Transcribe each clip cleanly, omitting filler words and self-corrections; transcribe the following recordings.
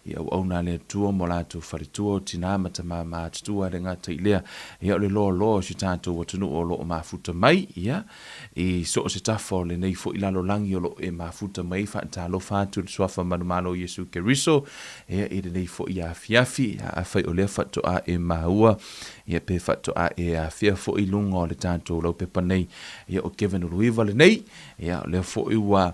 i auauna a le Atua ma o latou faletua, o tinā ma tamā matutua, e le gata i lea, ia o le loaloa o si o tatou atunuu o lo o mafuta mai, ia, i so o se tafa o lenei foi lalolagi o lo o e mafuta mai ai, faatalofa atu i le Suafa manumalo o Iesu Keriso, ia, i lenei foi afiafi, ia, afai o lea faatoa e maua, ia, pe faatoa e afea foi i luga o le tatou laupepa nei, ia, o Kevin Uluiva lenei, ia, o lea foi ua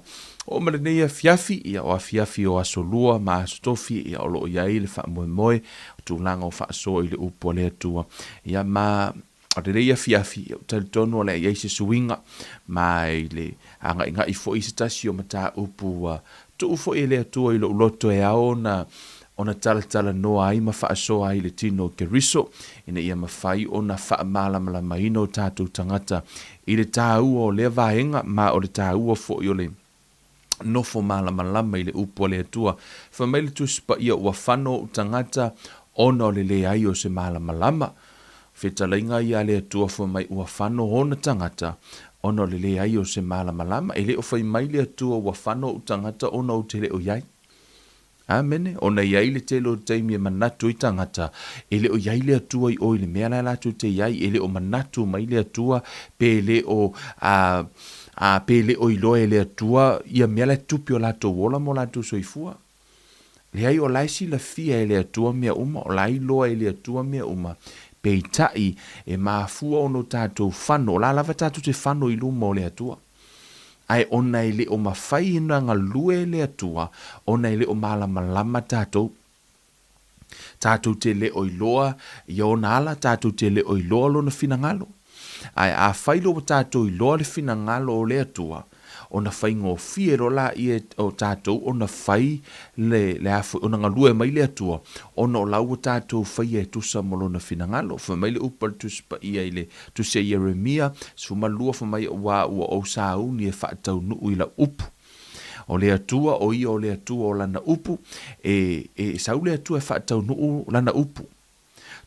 oo mai lenei afiafi, ia, o afiafi o Aso Lua ma Aso Tofi, ia, o lo o i ai le faamoemoe, o tulaga o faasoa i le upu a le Atua, ia, ma o lenei afiafi, ia, ou te talitonu o le a i ai se suiga, ma i le agaigai foi i se tasi o mataupu ua tuu foi e le Atua i lou loto e ao ona ona talatalanoa ai ma faasoa ai i le tino o Keriso, ina ia mafai ona faamalamalamaina o tatou tagata i le taua o lea vaega, ma o le taua foi o le nofo malamalama i le upu a le Atua. Fai mai le Tusi Paia, Ua fano ou tagata ona o le leai o se malamalama. Fetalaiga ia a le Atua fai mai ua fano ona tagata ona o le leai o se malamalama. E le o fai mai le Atua ua fano ou tagata ona ou te le o i ai. Amene. Ona i ai le tele o taimi e manatu ai tagata, e le o i ai le Atua i o i le mea la latou te i ai, e le o manatu mai le Atua pe le o a, a, pe le o iloa e le Atua ia mea la e tutupi o latou ola ma o latou soifua. Leai, o la e silafia e le Atua mea uma, o la e iloa e le Atua mea uma, peitai, e mafua ona o tatou fano, o la lava tatou te fano i luma o le Atua. Ae ona e le o mafai ona galue le Atua, ona e le o malamalama tatou. Tatou te le o iloa i ona ala, tatou te le o iloa lona finagalo. Ae afai loa ua tatou iloa le finagalo o le Atua, ona faigofie loa laia o tatou ona fai le, le a foi, ona galue mai le Atua, ona o la ua tatou faia e tusa ma lona finagalo. Fai mai le upu a le Tusi Paia i le Tusi a Ieremia, 12, fai mai, Aua ua ou sauni e faataunuu i lau upu. O le Atua, o ia o le Atua o lana upu, e, e sau le Atua e faataunuu lana upu.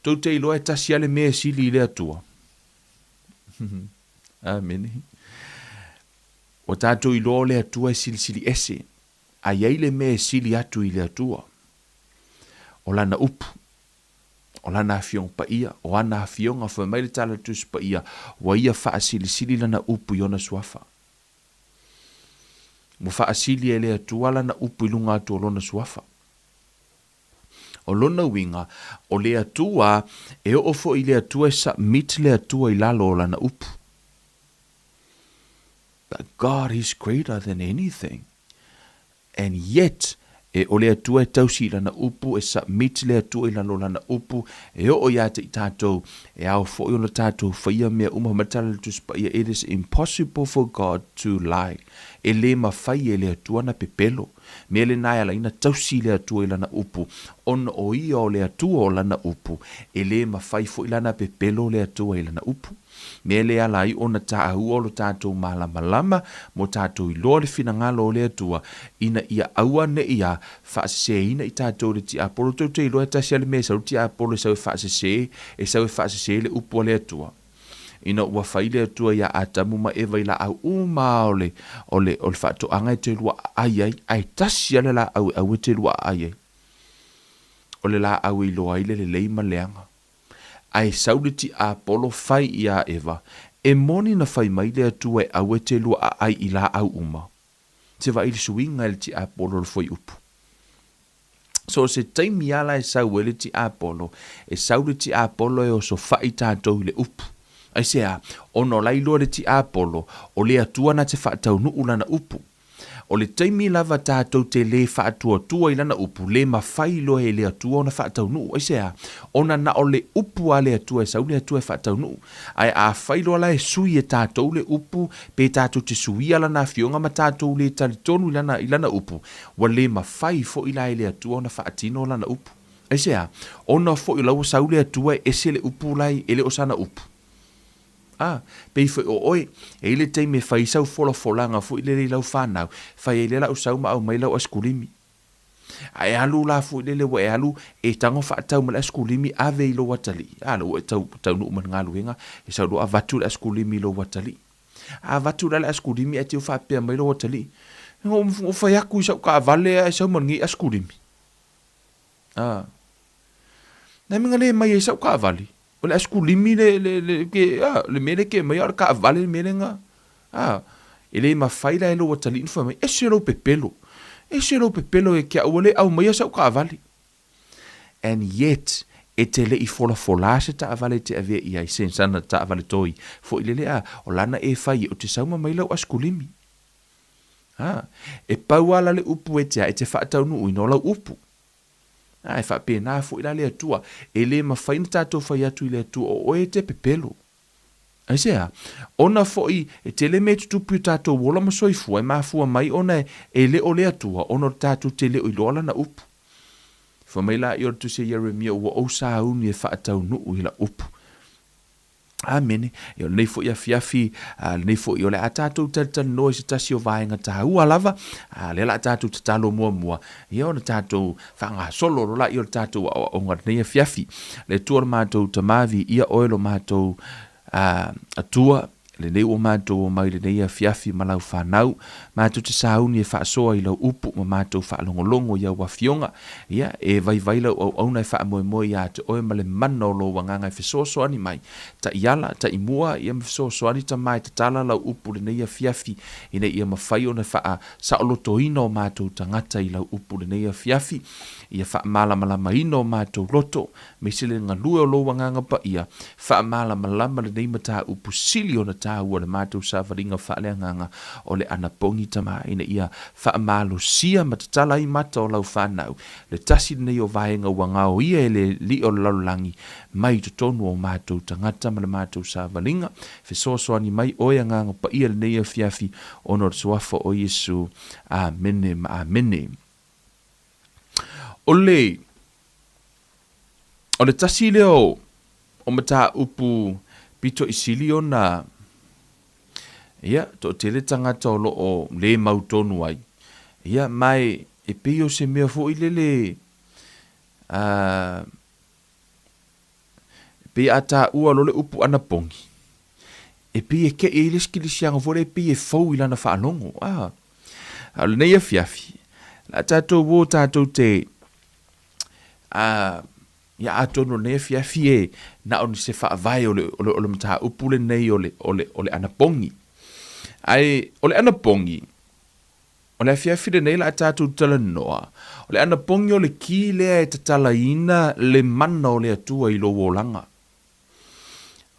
Tou te iloa e tasi lava le mea e sili i le Atua. Amene. Ua tatou iloa o le Atua e silisili ese, a i ai le mea e sili atu i le Atua, o lana upu, o lana afioga paia, o ana afioga, fai mai le tala a le Tusi Paia, ua ia faasilisili lana upu i ona suafa. Ua faasili e le Atua lana upu i luga atu o lona suafa. O lona uiga, o le Atua, e oo foi i le Atua e submit le Atua i lalo o Lana upu. But God is greater than anything. And yet, e o le Atua e tausi i Lana upu, e submit le Atua i lalo o Lana upu, e oo ia te i tatou, e ao foi ona tatou faia mea uma, ma tala le Tusi Paia, it is impossible for God to lie. E le mafai e le Atua ona pepelo. Mea lena e ala ai ona tausi le Atua i Lana upu, ona o Ia o le Atua o Lana upu, e le mafai foi la ona pepelo le Atua i Lana upu. Mea lea e ala ai ona taua o lo tatou malamalama mo tatou iloa le finagalo o le Atua, ina ia aua ne i a faaseseina i tatou le tiapolo. Tou te iloa e tasi lava le mea e sau le tiapolo e sau e faasese, e sau e faasese le upu a le Atua. Ina ua fai le Atua iā Atamu ma Eva i laau uma lava o le, o le, o le faatoaga e te lua aai ai, ae tasi lava le laau e aua e te lua aai ai. O le laau e iloa ai le lelei ma le leaga. Ae sau le tiapolo fai iā Eva, e moni na fai mai le Atua e aua e te lua aai i laau uma. Te vaai i le suiga e le tiapolo o le fuaiupu. So o se taimi lava la e sau ai le tiapolo, e sau le tiapolo e osofai tatou i le upu. Aisea? Ona o la e iloa le tiapolo, o le Atua na te faataunuu lana upu. O le taimi lava tatou te le faatuatua i lana upu, le mafai loa e le Atua ona faataunuu. Aisea? Ona na o le upu a le Atua e sau le Atua e faataunuu. Ae afai loa la e sui e tatou le upu, pe tatou te suia lana afioga ma tatou le talitonu i lana, i lana upu, ua le mafai foi la e le Atua ona faatino lana upu. Aisea? Ona foi o la ua sau le Atua e ese le upu la e le o sana upu. A, pei foi o oe, e i ai le taimi e fai ai sau folafolaga foi lele i lau fanau, fai ai lea lau sau ma aumai lau asikulimi. A e alu la foi lele ua e alu e tago faatau ma le asikulimi ave i lou atalii, a la ua e tau, taunuu ma le galuega, e sau loa avatu le asikulimi i lou atalii. A avatu la le asikulimi ae te i faapea mai lou atalii, Na ou fai atu i sau taavale ae sau ma lenei asikulimi. A. Na mea le mai ai sau kaavale. O le asikulimi le, le, le, ke, a, le mea le ke mai, a o le kaavale le mea le nga. A, e le mafai la e lou atalii ona fai mai, ese lou pepelo. Ese lou pepelo e ke au ua le aumaia sau kaavale. And yet, e te le i folafolā se taavale e te avea i ai, se sana taavale toi foi lele, a, o lana e fai e, o te sauma mai lau asikulimi. A, e pau lava la le upu e te a, e te faataunuuina o lau upu. A, e faapena foi la le Atua. E le mafai ona tatou fai atu i le Atua, o oe e te pepelo. Aisea? Ona foi e tele mea e tutupu i o tatou ola ma soifua e mafua mai ona e le o le Atua, ona o le tatou te le o iloa Lana upu. Fai mai laia o le Tusi a Ieremia, Ua ou sauni e faataunuu i lau upu. Amene. E o lenei foi afiafi, a lenei foi o le a tatou talitalinoa i se tasi o vaega taua lava, a lea la a tatou tatalo muamua, ia ona tatou faagasolo loa laia o le tatou aoaoga i lenei afiafi. Le Atua lo matou Tama, viia oe lo matou a, Atua, lenei ua matou omai i lenei afiafi ma lau fanau, matou te sauni e faasoa i lau upu ma matou faalogologo i au afioga, Ia, e vaivai lau auauna e faamoemoe ia te oe ma le mana o lou agaga e fesoasoani mai. Taʻiala, taʻimua, ia ma fesoasoani tama e tatala lau upu lenei afiafi, ina ia mafai ona faasaolotoina o matou tagata i lau upu lenei afiafi, ia faamalamalamaina o matou loto, aemaise le galue o lou Agaga Paia, faamalamalama lenei mataupu sili ona taua le matou savaliga faaleagaga o le anapogi tama ina ia faamalosia ma tatala ai mata o lau fanau, le tasi lenei o vaega ua gaoia e le Alii o le lalolagi mai i totonu o matou tagata ma le matou savaliga. Fesoasoani mai oe Agaga Paia lenei afiafi ona o le Suafa o Iesu. Amene ma amene. O le O le tasi lea o, o mataupu pito i sili ona, ia, toatele tagata o lo o le mautonu ai, ia, ma e, e pei o se mea foi lele, a, e pei a taua loa le upu anapogi, e pei e keʻi ai le isi kerisiano foi lea e pei e fou i lana faalogo, a. A o lenei afiafi, o le a tatou o tatou te, A, ia atonu o lenei afiafi e na o ni se faavae o le, o le, o le mataupu lenei o le, o le, o le anapogi. Ae o le anapogi, o le afiafi lenei la a tatou talanoa, o le anapogi o le ki lea e tatalaina le mana o le Atua i lou olaga.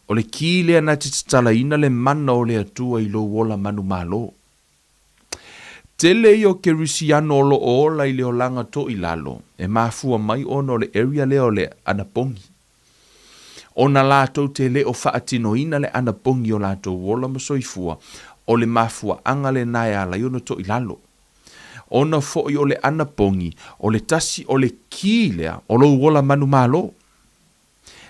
O le ki lea na te tatalaina le mana o le Atua i lou ola manumalo. Tele ia o Kerisiano o lo o ola i le olaga toilalo, e mafua mai ona o le area lea o le anapogi. Ona latou te le o faatinoina le anapogi o latou ola ma soifua, o le mafuaaga lena e ala ai ona toilalo. Ona foi o le anapogi, o le tasi o le ki lea o lou ola manumalo.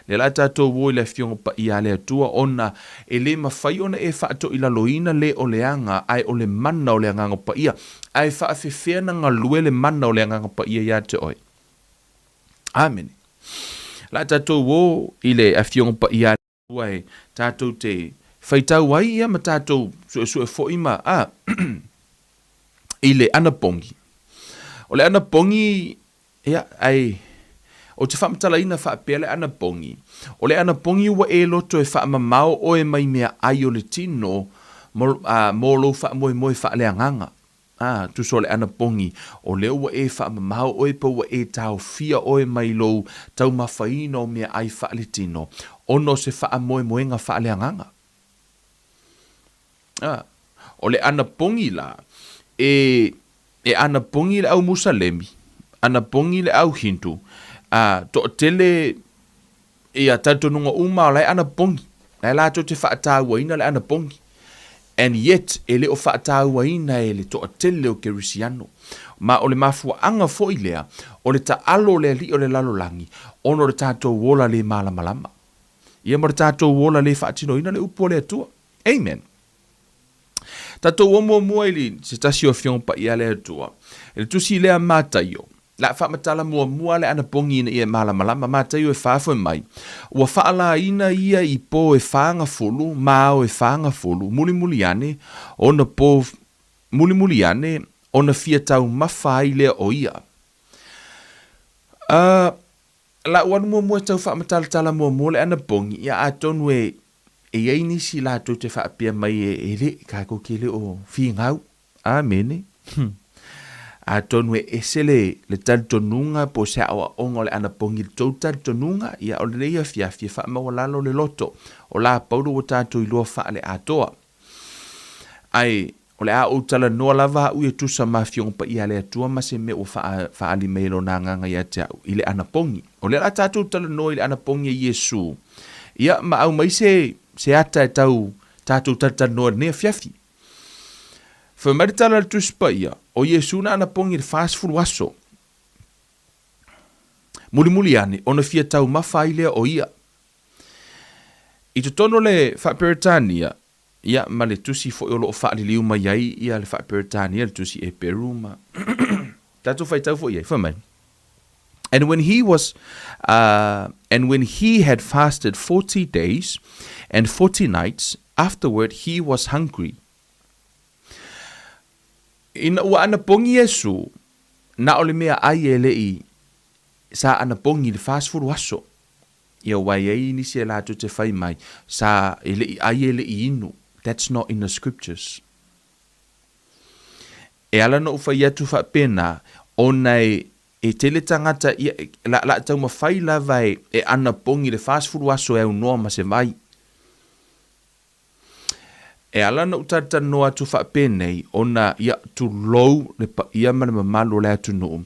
Lea la tatou o i le Afioga Paia a le Atua, ona e le mafai ona e faatoilaloina le o le aga, ae o le mana o le Agaga Paia, ae faafefea na galue le mana o le Agaga Paia ia te oe. Amene. La tatou o i le Afioga Paia a le Atua e tatou te faitau ai ia ma tatou suesue foi ma, a, i le anapogi. O le anapogi Ia, ae ou te faamatalaina faapea le anapogi, o le anapogi ua e loto e faamamao oe mai mea ai o le tino mo, a, mo lou faamoemoe faaleagaga. A, tusa o le anapogi, o lea ua e faamamao oe pe ua e taofia oe mai lou taumafaina o mea ai faaletino, ona o se faamoemoega faaleagaga. A, o le anapogi la, e, e anapogi le au Musalemi, anapogi le au Hindu, a, toatele ia talitonuga uma o la e anapogi, la e latou te faatauaina le anapogi. And yet, e le o faatauaina e le toatele o Kerisiano. Ma o le mafuaaga foi lea, o le taalo o le alii o le lalolagi, ona o le tatou ola le malamalama. Ia ma le tatou ola le faatinoina le upu a le Atua. Amen. Tatou o muamua i le se tasi o Afioga Paia a le Atua. I le tusi lea Mataio, le a faamatala muamua le anapogi ina ia malamalama. Mataio e fa fai mai, Ua faalaina ia i po e fagafulu ma ao e fagafulu, mulimuli ane, ona po, mulimuli ane, ona fia taumafa ai lea o ia. A lau alu muamua e tau faamatalatala muamua le anapogi, ia atonu e e i ai nisi latou te faapea mai e, e le, tatou te le o finau. Amene. Atonu e ese le, le talitonuga po o se aoaoga o le anapogi i le tou talitonuga, ia o lenei afiafi e faamaualalo le loto o la Paulo ua tatou iloa faale-atoa. Ae o le a ou talanoa lava a'u e tusa ma Afioga Paia a le Atua ma se mea ua faa, faaali mai e Lona Agaga ia te a'u i le anapogi. O lea o le a tatou talanoa i le anapogi a Iesu, ia ma aumai se, se ata e tau tatou talatalanoa i lenei afiafi. Fai mai le tala a le Tusi Paia, o Iesu na anapogi i le 40 aso. Mulimuli ane, ona fia taumafa ai lea o ia. I totonu o le Faa-Peretania, ia, ma le tusi foi o lo o faaliliu mai ai ia le Faa-Peretania, le tusi Eperu ma tatou faitau foi i ai, fai mai, And when he was, and when he had fasted 40 days and 40 nights, afterward he was hungry. Ina ua anapogi Iesu, na o le mea ai e le i sa anapogi i le 40 aso. Ia aua e i ai nisi e latou te fai mai, sa e le i ai e le i inu. That's not in the scriptures. E ala ona ou fai atu faapena, ona e, e tele tagata, ia, la, la taumafai lava e, e anapogi i le 40 aso e aunoa ma se vai. E ala ona ou talatalanoa atu faapenei, ona ia tulou le paia ma le mamalu o le atunuu,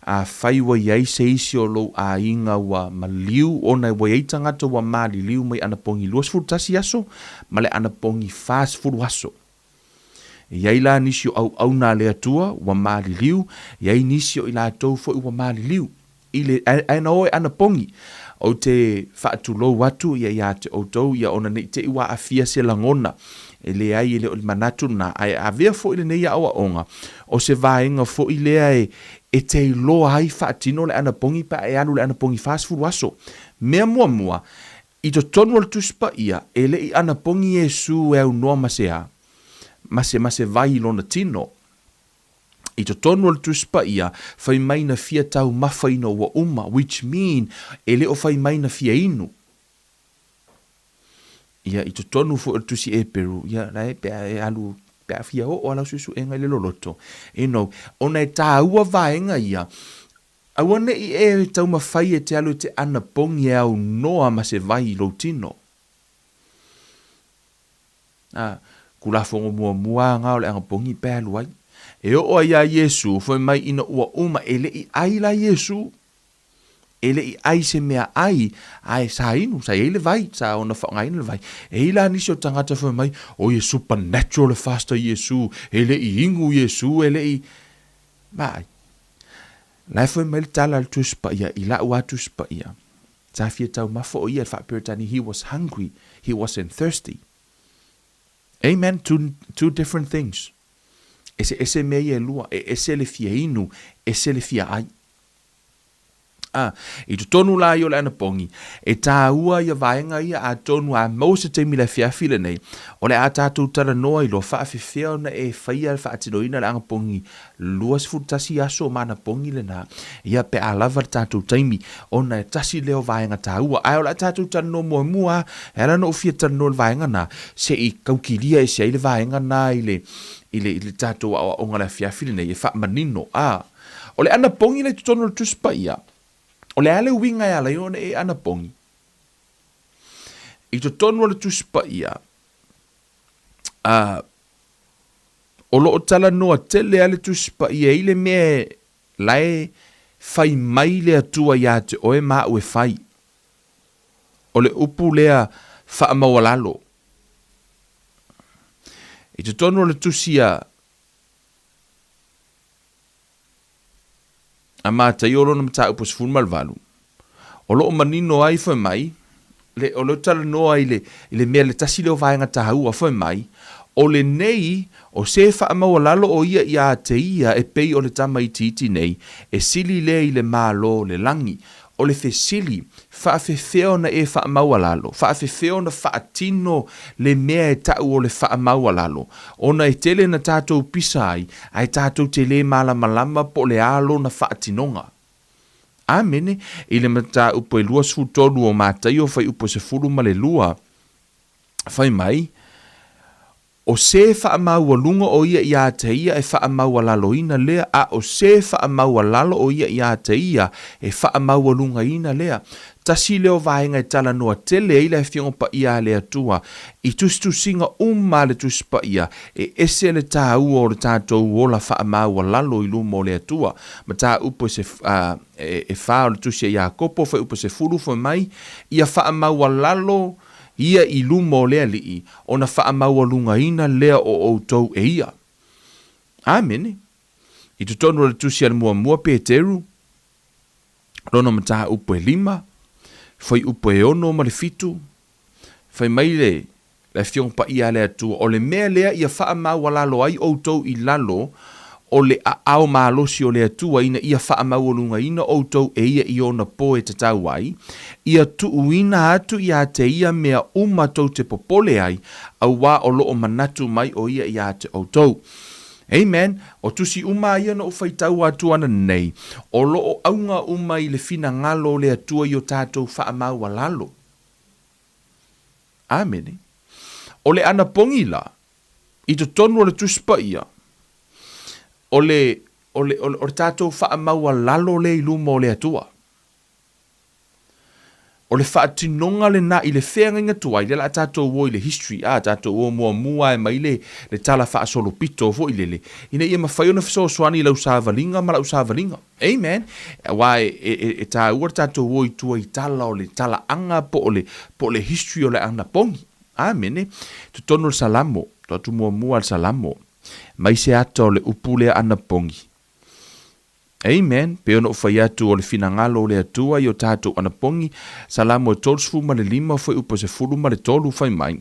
afai ua i ai se isi o lou aiga ua maliu ona ua i ai tagata ua maliliu mai anapogi 21 aso ma le anapogi 40 aso. E i ai la nisi o auauna a le Atua ua maliliu, e i ai nisi o i latou foi ua maliliu i le, ae na o e anapogi. Ou te faatulou atu ia ia te outou ia ona ne i te i ua aafia se lagona. E leai e le o le manatu lena, ae avea foi lenei aoaoga o se vaega foi lea e e te iloa ai faatino le anapogi pe a e alu i le anapogi 40 aso. Mea muamua, I totonu o le Tusi Paia, e le i anapogi Iesu e aunoa ma se a? Ma se, ma se vai i lona tino. I totonu o le Tusi Paia, fai mai na fia taumafa ina ua uma, which mean, e le o fai mai na fia inu. Ia, i totonu foi o le Tusi Eperu, ia, la e, pe a e alu, pe a fia oo a lau suesuega i le loloto. You know, ona e tāua vaega ia, Aua ne i e taumafai e te alu e te anapogi e aunoa ma se vai i lou tino. A, Kulafono muamua aga o le anapogi pe alu ai. E oo ai ia Iesu, fai mai ina ua uma, e le i ai la Iesu. E le i ai se mea ai, ae sa inu, sa i ai le vai, sa ona faaaogaina le vai. E i la nisi o tagata fai mai, oi e supernatural le fast a Iesu, e le i inu Iesu, e le i... Vaai. La e fai mai le tala a le Tusi Paia i la'u a Tusi Paia. Sa fia taumafa o ia i le faa-Peretania, he was hungry, he wasn't thirsty. Amen, two, different things. Eseese mea ia e lua, e ese le fia inu, ese le fia ai. A, i totonu la ia o le anapogi, e tāua ia vaega ia atonu a maua se taimi i le afiafi lenei, o le a tātou talanoa i loa faafefea ona e faia le faatinoina le anapogi 21 aso ma anapogi lena, ia pe a lava le tātou taimi, ona e tasi lea o vaega tāua. Ae o le a tātou talanoa muamua, e ala ona ou fia talanoa i le vaega na, se i kaukilia ese ai le vaega na i le, i le, i le tātou aoaoga i le afiafi lenei, e faamanino, a. O le anapogi la i totonu o le Tusi Paia, o le a le uiga e ala ai ona e anapogi? I totonu o le Tusi Paia, a, o lo o talanoa tele a le Tusi Paia i le mea la e fai mai le Atua ia te oe ma a'u e fai. O le upu lea faamaualalo. I totonu o le Tusi a A Mataio lona mataupu 18, o lo o manino ai fai mai, le, o lea ou te talanoa i le, i le mea le tasi lea o vaega taua, fai mai, o lenei, o se faamaualalo o ia iā te ia e pei o le tama itiiti nei, e sili lea i le Malo o le lagi. O le fesili, faafefea ona e faamaualalo? Faafefea ona faatino le mea e ta'u o le faamaualalo? Ona e tele na tatou pisa ai, ae tatou te lē malamalama po o le a lona faatinoga. Amene. I le mataupu e 23 o Mataio fuaiupu e 12, fai mai, O se faamaualuga o ia iā te ia e faamaualaloina lea, a o se faamaualalo o ia iā te ia e faamaualugaina lea. Tasi lea o vaega e talanoa tele ai le Afioga Paia a le Atua i tusitusiga uma a le Tusi Paia, e ese le tāua o le tatou ola faamaualalo i luma o le Atua. Mataupu e se, a, e, e fa o le Tusi a Iakopo, fuaiupu 10, fai mai, Ia faamaualalo ia i luma o le Alii, ona faamaualugaina lea o outou e ia. Amene. I totonu o le Tusi a le Muamua Peteru, lona mataupu e lima, fuaiupu e ono ma le fitu, fai mai le, le Afioga Paia a le Atua, o le mea lea ia faamaualalo ai outou i lalo o le aao malosi o le Atua ina ia faamaualugaina outou e ia i ona po e tatau ai, ia tuuina atu iā te ia mea uma tou te popole ai, auā o lo o manatu mai o ia iā te outou. Amen. O tusi uma a ia na ou faitau atu ana nei, o lo o auga uma i le finagalo o le Atua i o tatou faamaualalo. Amene. O le anapogi la, i totonu o le Tusi Paia, o le, o le, o le, o le tatou faamaualalo lea i luma o le Atua. O le faatinoga lena i le feagaiga tuai, lea o le a tatou o i le history, a, tatou o muamua lava e mai le, le tala faasolopito foi lele, ina ia mafai ona fesoasoani i lau savaliga ma lau savaliga. Amen. Aua e, e, e, e taua le tatou o i tua i tala o le talaaga po o le, po o le history o le anapogi. Amene. Totonu o le Salamo, to atu muamua a le Salamo, mai se ata o le upu lea anapogi. Amen. Pei ona ou fai atu o le finagalo o le Atua i o tatou anapogi, Salamo e 35 fuaiupu e 13 fai mai,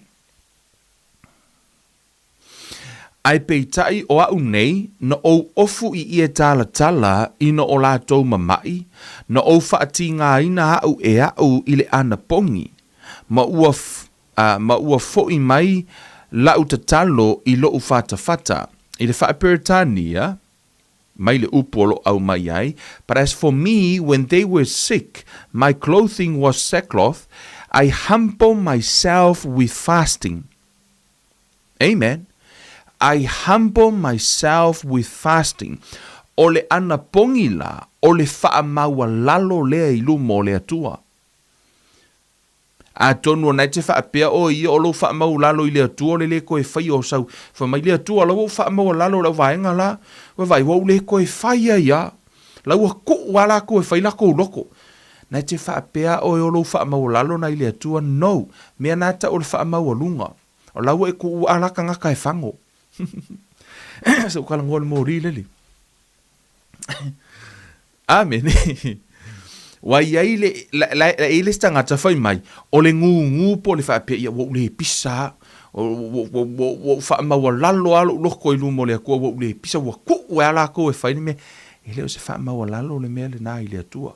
Ae peitai o a'u nei, na ou ofu i ie talatala ina o latou mama'i, na ou faatīgāina a'u e a'u i le anapogi, ma ua, a, ma ua fo'i mai la'u tatalo i lo'u fatafata. I le Faa-Peretania, mai le upu o lo'o aumai ai, But as for me, when they were sick, my clothing was sackcloth, I humble myself with fasting. Amen. I humble myself with fasting. O le anapogi la, o le faamaualalo lea i luma o le Atua. Atonu ona e te faapea oe ia o lou faamaualalo i le Atua o le le toe faia o sau. Fai mai le Atua, la ua ou faamaualalo i lau vaega la. Vaavaai, ua ou le toe faia ia. La ua kuu a lakou e fai lakou loko. Na e te faapea oe o lou faamaualalo na i le Atua? No. Mea na tau o le faamaualuga. O la ua e kuu a la tagata e fago. Se u talanoa i le moli lele. Amene. Ua i ai le, la, la, la, i le isi tagata fai mai, o le gūgū po o le faapea, ia ua ou le pisa a, ua, ua, ua, ua ou faamaualalo a lou loko i luma o le Atua, ua ou le pisa, ua kuu ai a lakou e fai le mea. E le o se faamaualalo le mea lena i le Atua.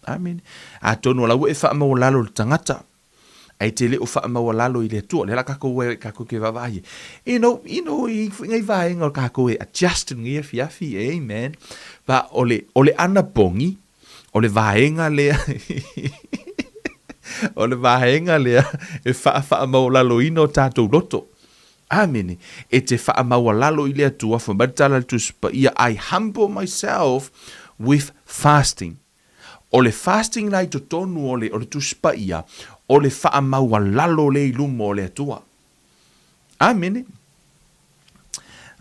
Amene. Atonu o la ua e faamaualalo i le tagata, ae te le o faamaualalo i le Atua. O lea la kakou e kakou ke vaavaai ai. You know, you know, i foi ngai vaega o kakou e adjust lenei afiafi, amen. But o le, o le anapogi, o le vaega lea, o le vaega lea e faafaamaualaloina o tatou loto. Amene. E te faamaualalo i le Atua, fai mai le tala a le Tusi Paia, I humble myself with fasting. O le fasting la i totonu o le, o le Tusi Paia, o le faamaualalo lea i luma o le Atua. Amene.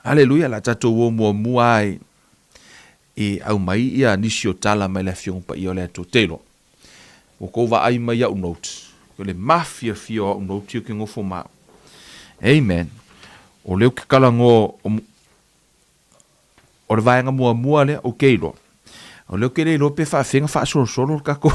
Aleluia, la tatou o muamua ai e aumai ia nisi o tala mai le Afioga Paia o le Atua. Te iloa, ua tou vaai mai au notes, o le mafiafia o au notes ia ke gofo ma au. Amen. O lea ou te talanoa o, O le vaega muamua lea, ou te iloa. O lea ou te le iloa pe faafefea ona faasolosolo le tatou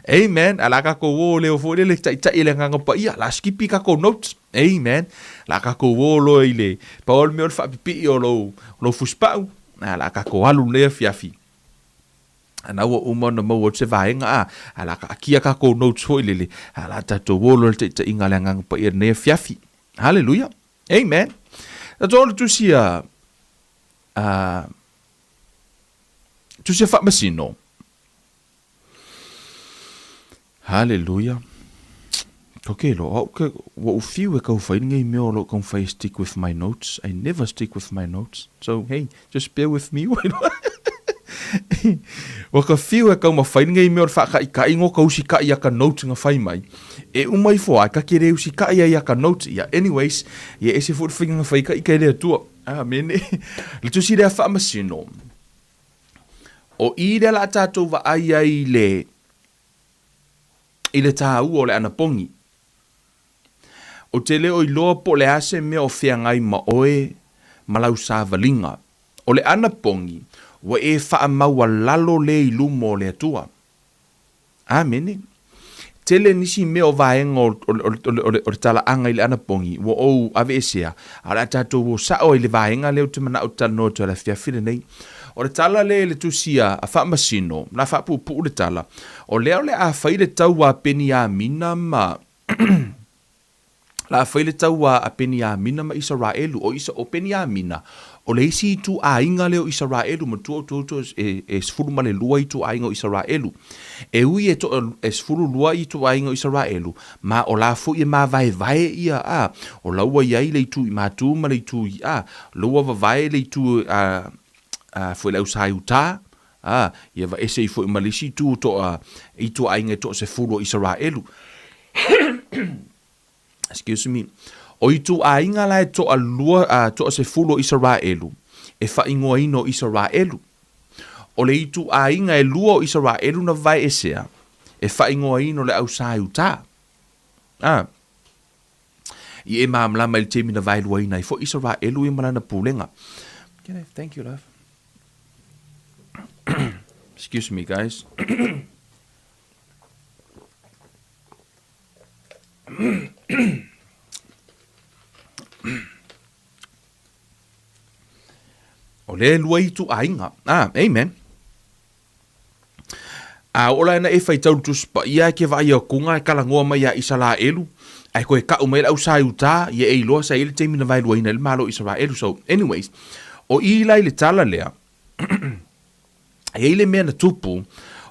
Amen. A la tatou o leo foi lele taitai e le Agaga Paia. La skipi tatou notes. Amen. La tatou o loa i le pau o le mea o le faapipii o lou, lou fusipau. A la tatou alu lenei afiafi. A na ua uma ona maua atu se vaega, a, a la taatia tatou notes foi lele. A la tatou o loa i le taitaiga a le Agaga Paia lenei afiafi. Haleluia. Amen. Tatou o le tusi a, a, Tusi a Faamasino. Haleluia. Ko ke lo, au ke, ua ou fiu e kau fai lenei mea o lou taumafai e stick with my notes. I never stick with my notes. So, hey, just bear with me. Ua ka fiu e taumafai lenei mea o le faakaʻikaʻi no ka usikaʻi ia ka notes na fai mai. E uma ifo ai, ka ke le usikaʻi ai ia ka notes ia. Anyways, ia ese foi le faiga na fai kaʻi kai le Atua. Amene. Le tusi lea faamasino. O i lea la a tatou vaai ai i le i le tāua o le anapogi. Ou te le o iloa po o le a se mea o feagai ma oe ma lau savaliga. O le anapogi, ua e faamaualalo lea i luma o le Atua. Amene. Tele nisi mea o vaega o, o, o, o, o le talaaga i le anapogi ua ou aveesea, a o le a tatou o sao ai i le vaega lea ou te manao e talanoa atu ai i le afiafi lenei. O le tala lea i le tusi a, a Faamasino, na faapuupuu le tala, o lea o le a fai le tau a Peniamina ma la a fai le taua a Peniamina ma Isaraelu, o Isa, o Peniamina, o le isi ituaiga lea o Isaraelu, matua outou to, e, e 12 ituaiga o Isaraelu. E ui e to, e 12 ituaiga o Isaraelu, ma o la foi e mavaevae ia, a, o la ua i ai le itu i Matu ma le itu i, a, la ua vavae le itu, a, a, foi le au Saiutā, a, ia vaese ai foi ma le isi itu toa, ituaiga e toasefulu o Isaraelu. Excuse me. O ituaiga la e toalua, a, toasefulu o Isaraelu, e faaigoaina o Isaraelu. O le ituaiga e lua o Isaraelu na vaeesea, e faaigoaina o le au Saiutā. A, i e malamalama i le taimi na vaeluaina ai foi Isaraelu ia ma lana pulega. Can I, thank you, love. Excuse me, guys. O lea e lua ituaiga. Ah, amen. A oo la ina e faitau le Tusi Paia e ke vaai akuga e kalagoa mai iā Isalaelu, ae koe ka'u mai le au Saiutā, ia e iloa sa i ai le taimi na vaeluaina ai le Malo o Isaraelu. So, anyways, o i la i le tala lea, e i ai le mea na tupu,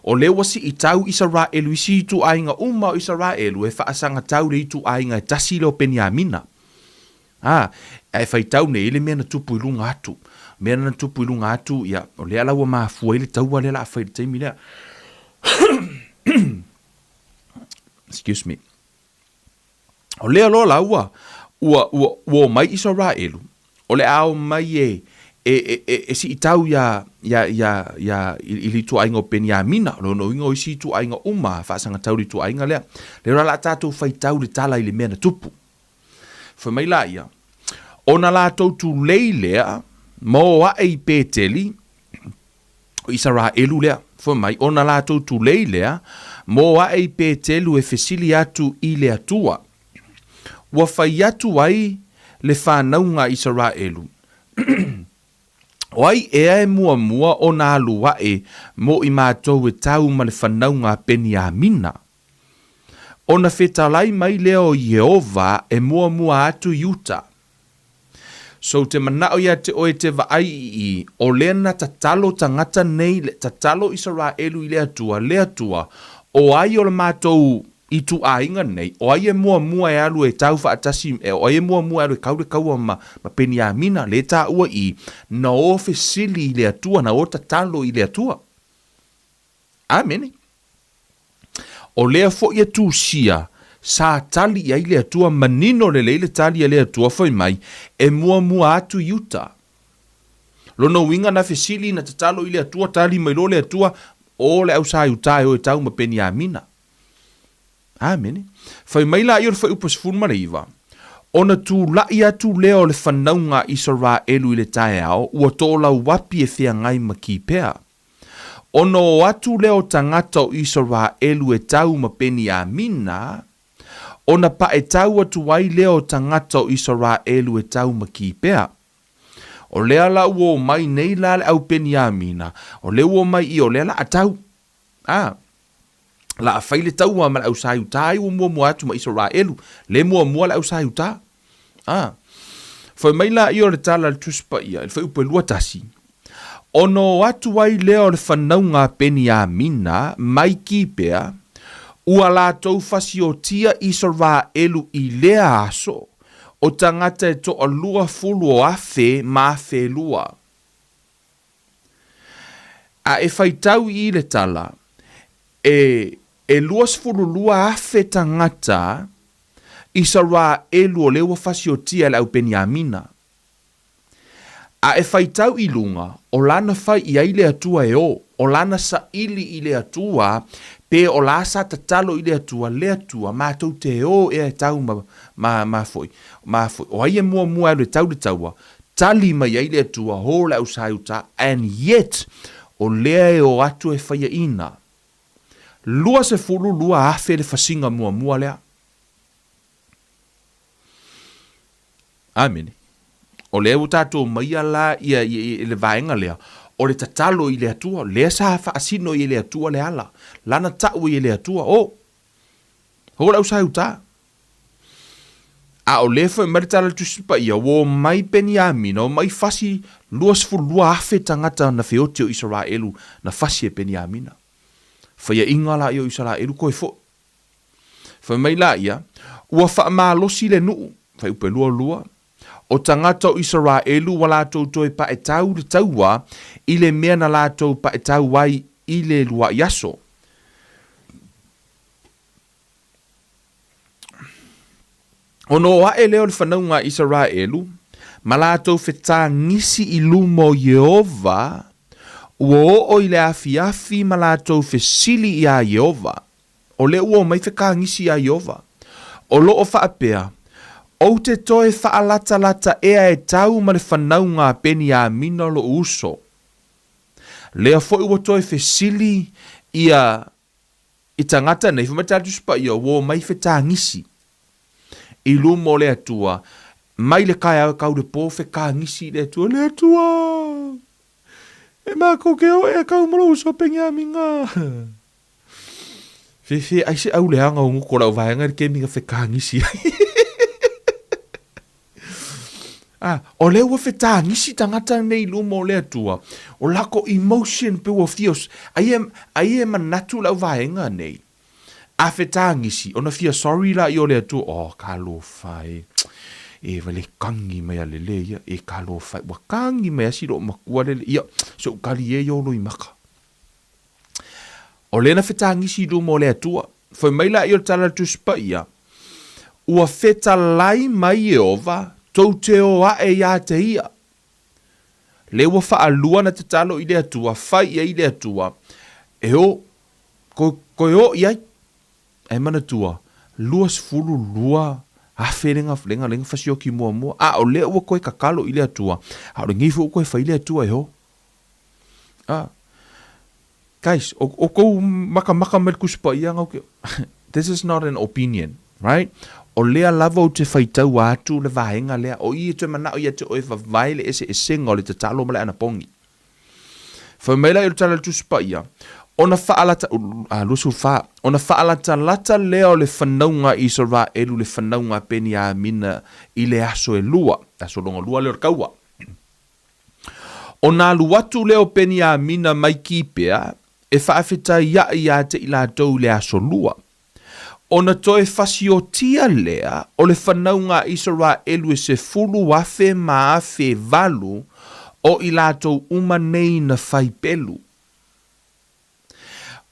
o lea ua siitau Isaraelu isi ituaiga uma o Isaraelu e faasagatau le ituaiga e tasi lea o Peniamina. Ā, ae faitau nei i le mea na tupu i luga atu. Mea na tupu i luga atu, ia, o lea la ua mafua ai le taua lea la a fai i le taimi lea. Excuse me. O lea loa la ua, ua, ua, ua omai Isaraelu, o le a omai e, e, e, e, e siitau iā, iā, iā, iā, i, i le ituaiga o Peniamina, o lona uiga o isi ituaiga uma, faasagatau i le ituaiga lea. Lea la o le a tatou faitau le tala i le mea na tupu. Fai mai laia, Ona latou tulei lea ma o aʻe i Peteli, o Isaraelu lea, fai mai, ona latou tulei lea ma o aʻe i Petelu e fesili atu i le Atua. Ua fai atu ai le whanauga a Isaraelu, O ai ea e muamua ona alu aʻe mo i matou e tau ma le whanauga a Peniamina? Ona fetalai mai lea o Iehova e muamua atu i uta. So te manao ia te oe te vaai i i, o lea na tatalo tagata nei, le tatalo Isaraelu i le Atua, le Atua, o ai o le matou ituaiga nei, o ai e muamua e alu e tau faatasi, o ai e muamua e alu e kau le kaua ma, ma Peniamina, le taua i, na o fesili i le Atua, na o tatalo i le Atua. Amene. O lea foi e tusia, sa tali i ai le Atua, manino lelei le tali a le Atua fai mai, e muamua atu i uta. Lona uiga na fesili na tatalo i le Atua, tali mai loa le Atua, O le au sa i uta e o e tau ma Peniamina. Amene. Fai mai laia o le fuaiupu 19, Ona tulaʻi atu lea o le whanauga a Isaraelu i le taeao, ua toolauapi e feagai ma Kipea. Ona o atu lea o tagata o Isaraelu e tau ma Peniamina, ona paetau atu ai lea o tagata o Isaraelu e tau ma Kipea. O lea la ua omai nei la le au Peniamina, o lea ua omai i o lea la a tau. A, la a fai le taua ma le au Saiutā ai ua muamua atu ma Isaraelu, le muamua le au Saiutā. A, fai mai laia o le tala a le Tusi Paia i le fuaiupu e 21, Ona o atu ai lea o le fanauga a Peniamina mai Kipea, ua latou fasiotia Isaraelu i lea aso, o tagata e toalua fulu o afe ma 1200. A e faitau i le tala, e e 22,000 tagata Isaraelu o lea ua fasiotia e le au Peniamina. A e faitau i luga, o lana fai i ai le Atua e o, o lana saili i le Atua, pe o la sa tatalo i le Atua, le Atua, matou te o ea e tau ma, ma, ma foi, ma foi, o ai e muamua e alu e tau le taua, tali mai ai le Atua, ho le au sa i uta, and yet, o lea e o atu e faiaina. 22,000 le fasiga muamua lea. Amene. O lea ua tatou maia la ia, ia, ia le vaega lea, o le tatalo i le Atua, lea sa faasino i le Atua le ala, lana tau i le Atua, o, o le au sa i uta. A o lea foi mai le tala le Tusi Paia, ua omai Peniamina, omai fasi 22,000 tagata na feoti o Isaraelu na fasi e Peniamina. Faiaʻiga la ia o Isaraelu koe foʻi. Fai mai laia, Ua faamalosi le nuu, fuaiupu e 22, o tagata o Isaraelu ua latou toe paetau le taua i le mea na latou paetau ai i le luaʻi aso. Ona o aʻe lea o le fanauga a Isaraelu ma latou fetagisi i luma o Ieova, ua oo i le afiafi ma latou fesili iā Ieova, O lea ua omai fetagisi iā Ieova. O lo o faapea, Ou te toe faalatalata ea e tau ma le fanauga a Peniamina loʻu uso. Lea foi ua toe fesili ia i tagata nei, fai mai le tala Tusi Paia, ua omai fetagisi i luma o le Atua, mai le taeao e tau le po fetagisi i le Atua, Le Atua, e matou te o ea e tau ma lou uso a Peniamina. Fefe ai se au leaga o nguko lau vaega i le kemi na fetagisi ai. Ah, o lea ua fetagisi tagata nei i luma o le Atua, o lako emotion pe ua fia, ai e, ai e manatu lau vaega nei, a fetagisi, ona fia sorry la i o le Atua, oh, talofa e, e vai le kagi mai a le le ia, e talofa e, ua kagi mai a si loo matua le le, ia, se ou tali e ia o loimaka. O lea na fetagisi i luma o le Atua. Fai mai laia o le tala a le Tusi Paia, Ua fetalai mai Ieova, tou te o aʻe iā te ia. Lea ua faalua na tatalo i le Atua, fai i ai le Atua, e o, koe, koe o i ai. Ae manatua, 22,000 lega, lega, lega fasioki muamua, a o lea ua koe tatalo i le Atua, a o lenei foi ua koe fai le Atua e o. Ah. Guys, o, o kou makamaka mai le Tusi Paia ngau ke, this is not an opinion, right? O lea lava ou te faitaua atu le vaega lea, o i e toe manao ia te oe vavae le eseesega o le tatalo ma le anapogi. Fai mai la i o le tala a le Tusi Paia, ona faalata, ah, 24, ona faalatalata lea o le fanauga a Isaraelu le fanauga a Peniamina i le aso e lua, aso lona lua lea o le kaua. Ona alu atu lea o Peniamina mai Kipea e faafetaiaʻi iā te i latou i le aso lua. Ona toe fasiotia lea o le fanauga a Isaraelu e 10,000 ma 8,000 o i latou uma nei na fai pelu.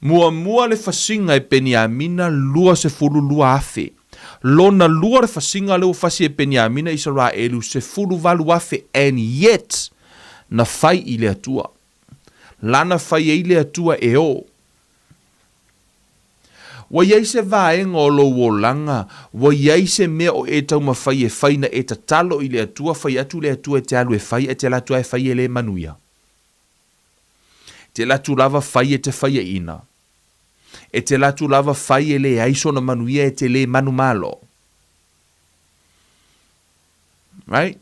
Muamua le fasiga e Peniamina 22,000. Lona lua le fasiga lea ua fasi e Peniamina Isaraelu 18,000 and yet na fai i le Atua. Lana fai ai le Atua e o. Ua i ai se vaega o lou olaga, ua i ai se mea o e taumafai e fai na e tatalo i le Atua, fai atu le Atua e te alu e fai ae te alu atu lava e fai e le manuia. Te latu lava fai e te faiaina. E te latu lava fai e leai sona manuia e te le manumalo. Right?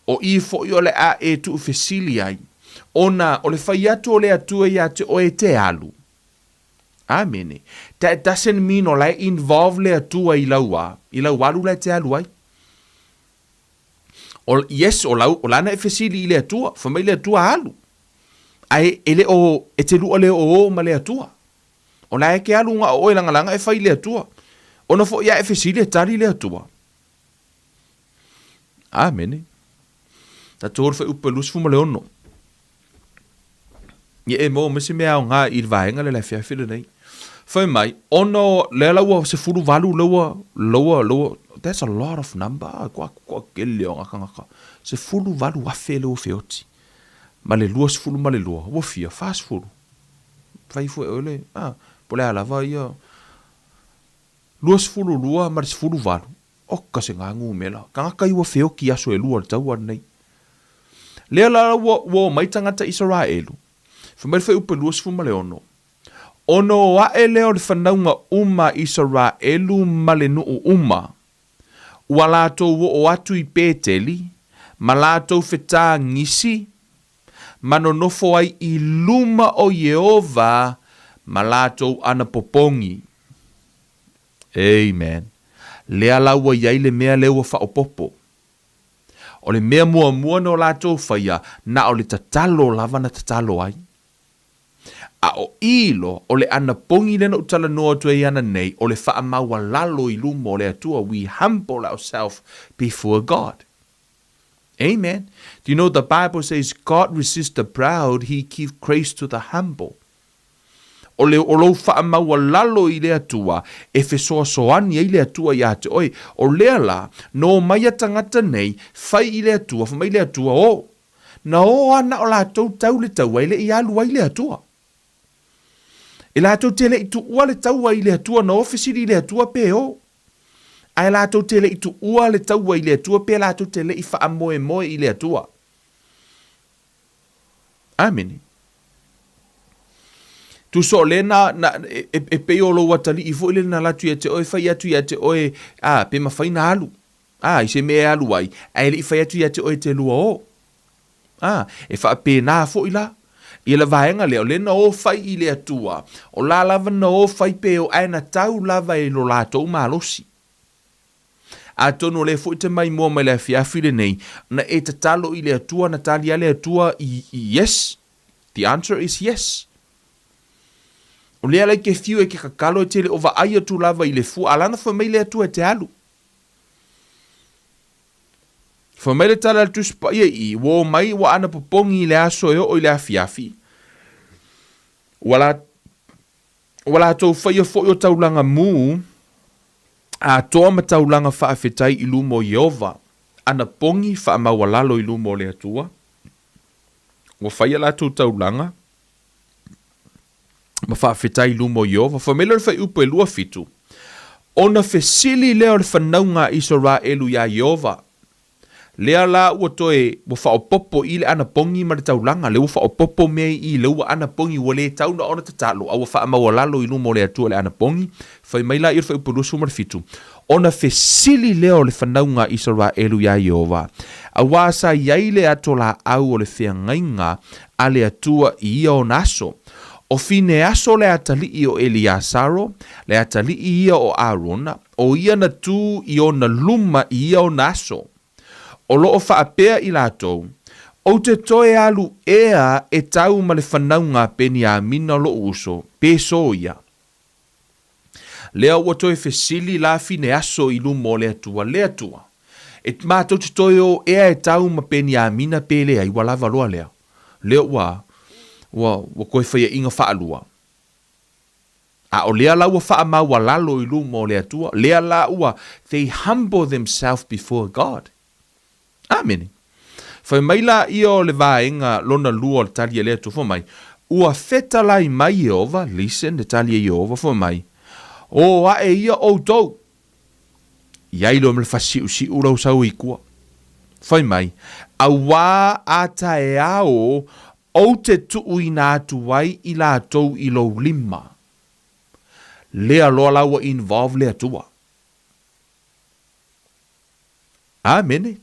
O i foi o le a e tuufesili ai, ona o le fai atu o le Atua ia te oe e te alu. Amene. That doesn't mean o la e involve le Atua i lau a, i lau alu la e te alu ai. O, yes, o lau, o lana e fesili i le Atua, fai mai le Atua alu. Ae e le o, e te lua le o o ma le Atua. O la e te alu na o oe lagalaga e fai i le Atua. Ona foi a e fesili e tali le Atua. Amene. Tatou o le fuaiupu e 26. Ia e maua mai se mea aoga i le vaega lea i le afiafi lenei. Fai mai, ona o lea la ua 18 lea ua, lea ua, lea ua, that's a lot of number, kua, kua kele o ngakangaka. 18,000 lea ua feoti. Ma le 22, ua fia, 40. Fai fue oe le, ah, po o le a lava ia, 22 ma le 18. Oka se ga numera. Tagata ia ua feoti i aso e lua o le taua lenei. Lea la ua, ua omai tagata Isaraelu. Fai mai le fuaiupu e 26, Ona o aʻe lea o le fanauga uma a Isaraelu ma le nuu uma, ua latou oo atu i Peteli, ma latou fetā gisi, ma nonofo ai i luma o Ieova ma latou anapopogi. Amen. Lea la ua i ai le mea lea ua faaopoopo. O le mea muamua na o latou faia, na o le tatalo lava na tatalo ai. A o i loa, o le anapogi lea na ou talanoa atu ai ananei, o le faamaualalo i luma o le Atua, we humble ourselves before God. Amen. Do you know the Bible says God resists the proud, he give grace to the humble. O le o lou faamaualalo i le Atua e fesoasoani ai le Atua iā te oe. O lea la, na omai a tagata nei, fai i le Atua, fai mai le Atua, O! Na o a na o latou tau le taua e le i alu ai le Atua. E latou te le i tuua le taua i le Atua, na o fesili i le Atua pe o. Ae latou te le i tuua le taua i le Atua pe latou te le i faamoemoe i le Atua. Amene. Tusa o lea na, na, e, e, e pei o lou atalii foi lea na alu atu ia te oe, fai atu ia te oe, a, pe mafai na alu. A, i se mea e alu ai, ae le i fai atu ia te oe te lua o. A, e faapena foi la. Ia le vaega lea, o lea na o fai i le Atua, o la lava na o fai pe o, ae na tau lava i lo latou malosi. Atonu o lea foi te maimoa mai le afiafi lenei, na e tatalo i le Atua, na tali a le Atua i, yes. The answer is yes. O lea la i ke fiu e ke kakalo e tele o vaai atu lava i le fua, a lana fai mai le Atua e te alu. Fai mai le tala a le Tusi Paia i i, ua o mai ua anapopogi i le aso e oo i le afiafi, ua la, Ua latou faia foi o taulaga mū atoa ma taulaga faafetai i luma o Ieova, anapogi faamaualalo i luma o le Atua. Ua fai a latou taulaga ma faafetai i luma o Ieova. Fai mai lea o le fuaiupu e 27, Ona fesili lea o le fanauga a Isaraelu iā Ieova, Lea la ua toe, ua faaopoopo i le anapogi ma le taulaga, lea ua faaopoopo mea i i, lea ua anapogi, ua le tau na ona tatalo, a ua faamaualalo i luma o le Atua le anapogi. Fai mai laia o le fuaiupu 27, Ona fesili lea o le fanauga a Isaraelu iā Ieova, Auā sa i ai le ato laau o le feagaiga a le Atua i ia ona aso? O Fineaso le atalii o Eliasaro, le atalii ia o Arona, O ia na tū i ona luma i ia ona aso. O lo o faapea i latou, Ou te toe alu ea e tau ma le fanauga a Peniamina loʻu uso, pe so ia. Lea ua toe fesili la Fineaso i luma o le Atua, Le Atua, e matou te toe o ea e tau ma Peniamina pe leai, ua lava loa lea. Lea ua, ua, ua toe faiaʻiga faalua. A o lea la ua faamaualalo i luma o le Atua, lea la ua they humble themselves before God. Amene. Fai mai la ia o le vaega lona lua o le tali a le Atua, fai mai, Ua fetalai mai Ieova, listen, le tali a Ieova, fai mai, O aʻe ia outou. I ai loa ma le fasiusiu lau sau i kua. Fai mai, Auā a taeao Ou te tuuina atu ai i latou i lou lima. Lea loa la ua involve le Atua. Amene.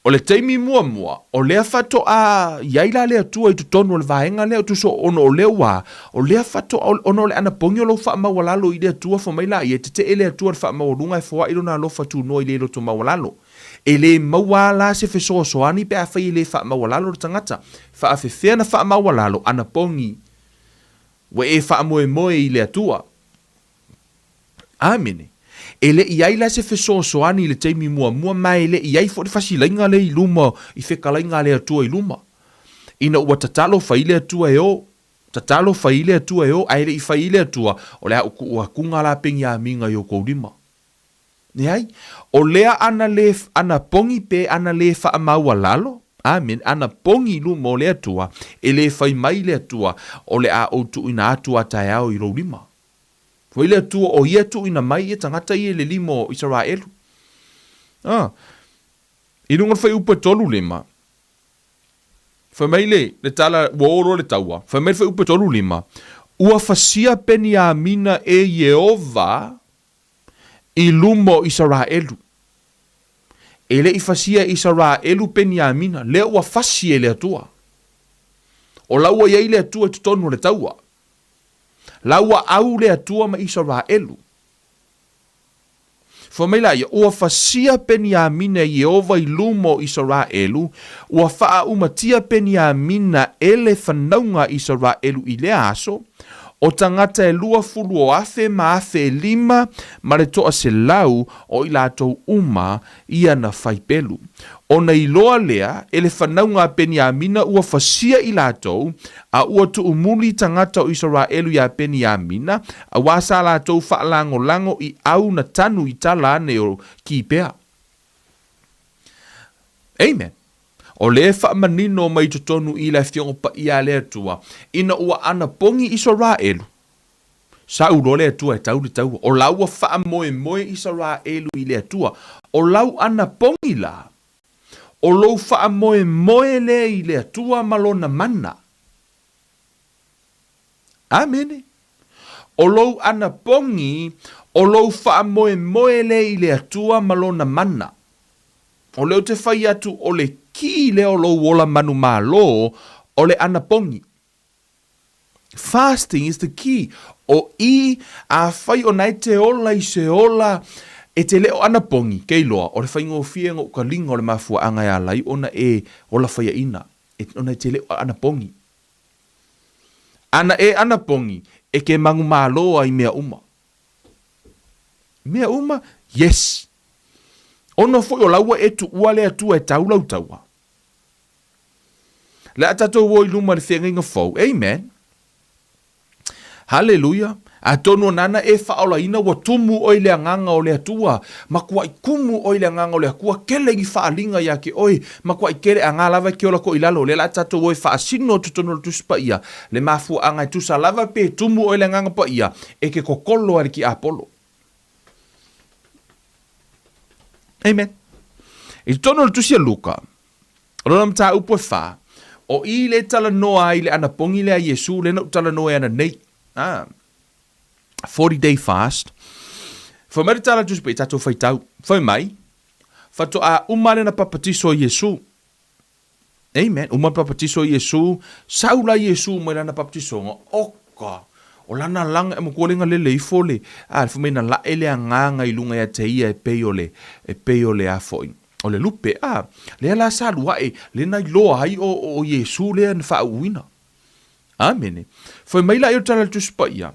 O le taimi muamua, o lea faatoa i ai la le Atua i totonu o le vaega lea, tusa ona o lea ua, o lea faatoa, ona o le anapogi o lou faamaualalo i le Atua, fai mai la ia, e tetee le Atua i le faamaualuga e foai lona alofa tunoa i le loto maualalo. E lē maua a la se fesoasoani pe afai e lē faamaualalo le tagata. Faafefea na faamaualalo anapogi ua e faamoemoe i le Atua. Amene. E le i ai la se fesoasoani i le taimi muamua ma e le i ai foi le fasilaiga lea i luma i fetalaiga a le Atua i luma. Ina ua tatalo fai le Atua e o, tatalo fai le Atua e o, ae le i fai le Atua, o le a ou tuu atuga la Peniamina i outou lima. Leai. O lea ana le anapogi pe ana le faamaualalo, amene, anapogi i luma o le Atua, e le fai mai le Atua, o le a ou tuuina atu a taeao i lou lima. Fai le Atua, o ia e tuuina mai ia tagata ia i le lima o Isaraelu. A. I luga o le fuaiupu e 35, fai mai le, le tala, ua o loa le taua, fai mai le fuaiupu e 35, Ua fasia Peniamina e Ieova i luma o Isaraelu. E le i fasia e Isaraelu Peniamina, lea ua fasi e le Atua. O la ua i ai le Atua i totonu o le taua. La ua au le Atua ma Isaraelu. Fai mai la ia, ua fasia Peniamina e Ieova i luma o Isaraelu, ua faaumatia Peniamina e le fanauga a Isaraelu i lea aso, o tagata e luafulu o afe ma afe e lima ma le 100 o i latou uma ia na fai pelu. Ona iloa lea e le fanauga a Peniamina ua fasia i latou, a ua tuumuli tagata o Isaraelu iā Peniamina, auā sa latou faalagolago i au na tanu i tala ane o Kipea. Amen. O lea e faamanino mai totonu i le Afioga Paia a le Atua, ina ua anapogi Isaraelu, sa uloa le Atua e tau le taua. O la ua faamoemoe Isaraelu i le Atua. O lau anapogi la, o lou faamoemoe lea i le Atua ma Lona mana. Amene. O lou anapogi, o lou faamoemoe lea i le Atua ma Lona mana. O lea ou te fai atu o le kī lea o lou ola manumalo o le anapogi. Fasting is the key. O i, afai ona e te ola i se ola e te le o anapogi, ke iloa, o le faigofie ona ou kaliga o le mafuaaga e ala ai ona e ola faiaina, e, ona e te le o anapogi. Ana e anapogi, e ke manumalo ai mea uma. Mea uma? Yes. Ona foi o la ua e tuua le Atua e tau lau taua. Le a tatou o i luma i le feagaiga fou. Amen. Haleluia. Atonu o nana e faaolaina ua tumu oe i le agaga o le Atua, makuaʻi kumu oe i le agaga o le Akua, kele i faaliga ia te oe, makuaʻi kele aga lava e ke ola koʻi i lalo, lea la tatou o e faasino totonu o le Tusi Paia, le mafuaaga e tusa lava pe tumu oe i le Agaga Paia, e ke kokolo a le tiapolo. Amen. I totonu o le Tusi a Luka, o lona mataupu e whā, o i le talanoa ai le anapogi lea a Iesu, lea na ou talanoa ai ananei. Ah, 40 day fast. Fai mai le tala Tusi Paia, tatou faitau. Fai mai, faatoa uma lena papatiso a Iesu. Amen. Uma papatiso Iesu, sau la Iesu mai lana papatisoga, oka, o lana laga e matua lenga lele ifo le, a, le fai mai na laʻe le agaga i luga ia te ia e pei o le, e pei o le a foi, o le lupe, a, lea la sa alu aʻe, lea na iloa ai o, o Iesu lea na faauuina. Amene. Fai mai la ia o le tala a le Tusi Paia,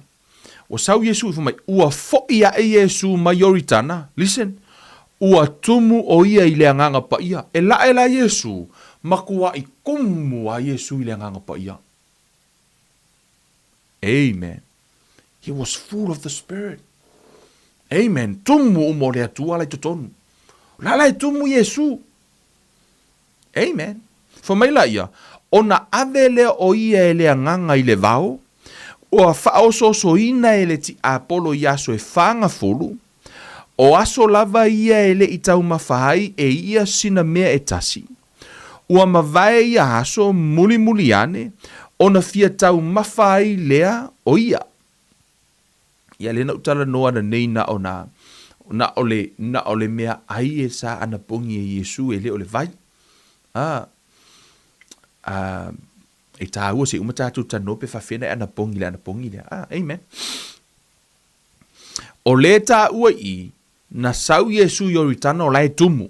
Ua sau Iesu i fai mai, ua foʻi aʻe Iesu mai Ioritana, listen, ua tumu ʻo ia i le Agaga Paia. E laʻe la Iesu, makuaʻi kumu a Iesu i le Agaga Paia. Amen. He was full of the Spirit. Amen. Tumu uma o le Atua la i totonu. La la e tumu Iesu. Amen. Fai mai la ia, ona ave lea o ia e le Agaga i le vao, ua faaosoosoina e le tiapolo i aso e 40, o aso lava ia e le i taumafa ai e ia sina mea e tasi. Ua mavae ia aso mulimuli ane, ona fia taumafa ai lea o ia. Ia lea na ou talanoa ananei na o na, na o le, na o le mea ai e sa anapogi e Iesu e le o le vai. A, a, e tāua se uma tātou talanoa pe faafefea ona e anapogi le anapogi lea. A, amen. O le tāua i, na sau Iesu i Ioritana o la e tumu.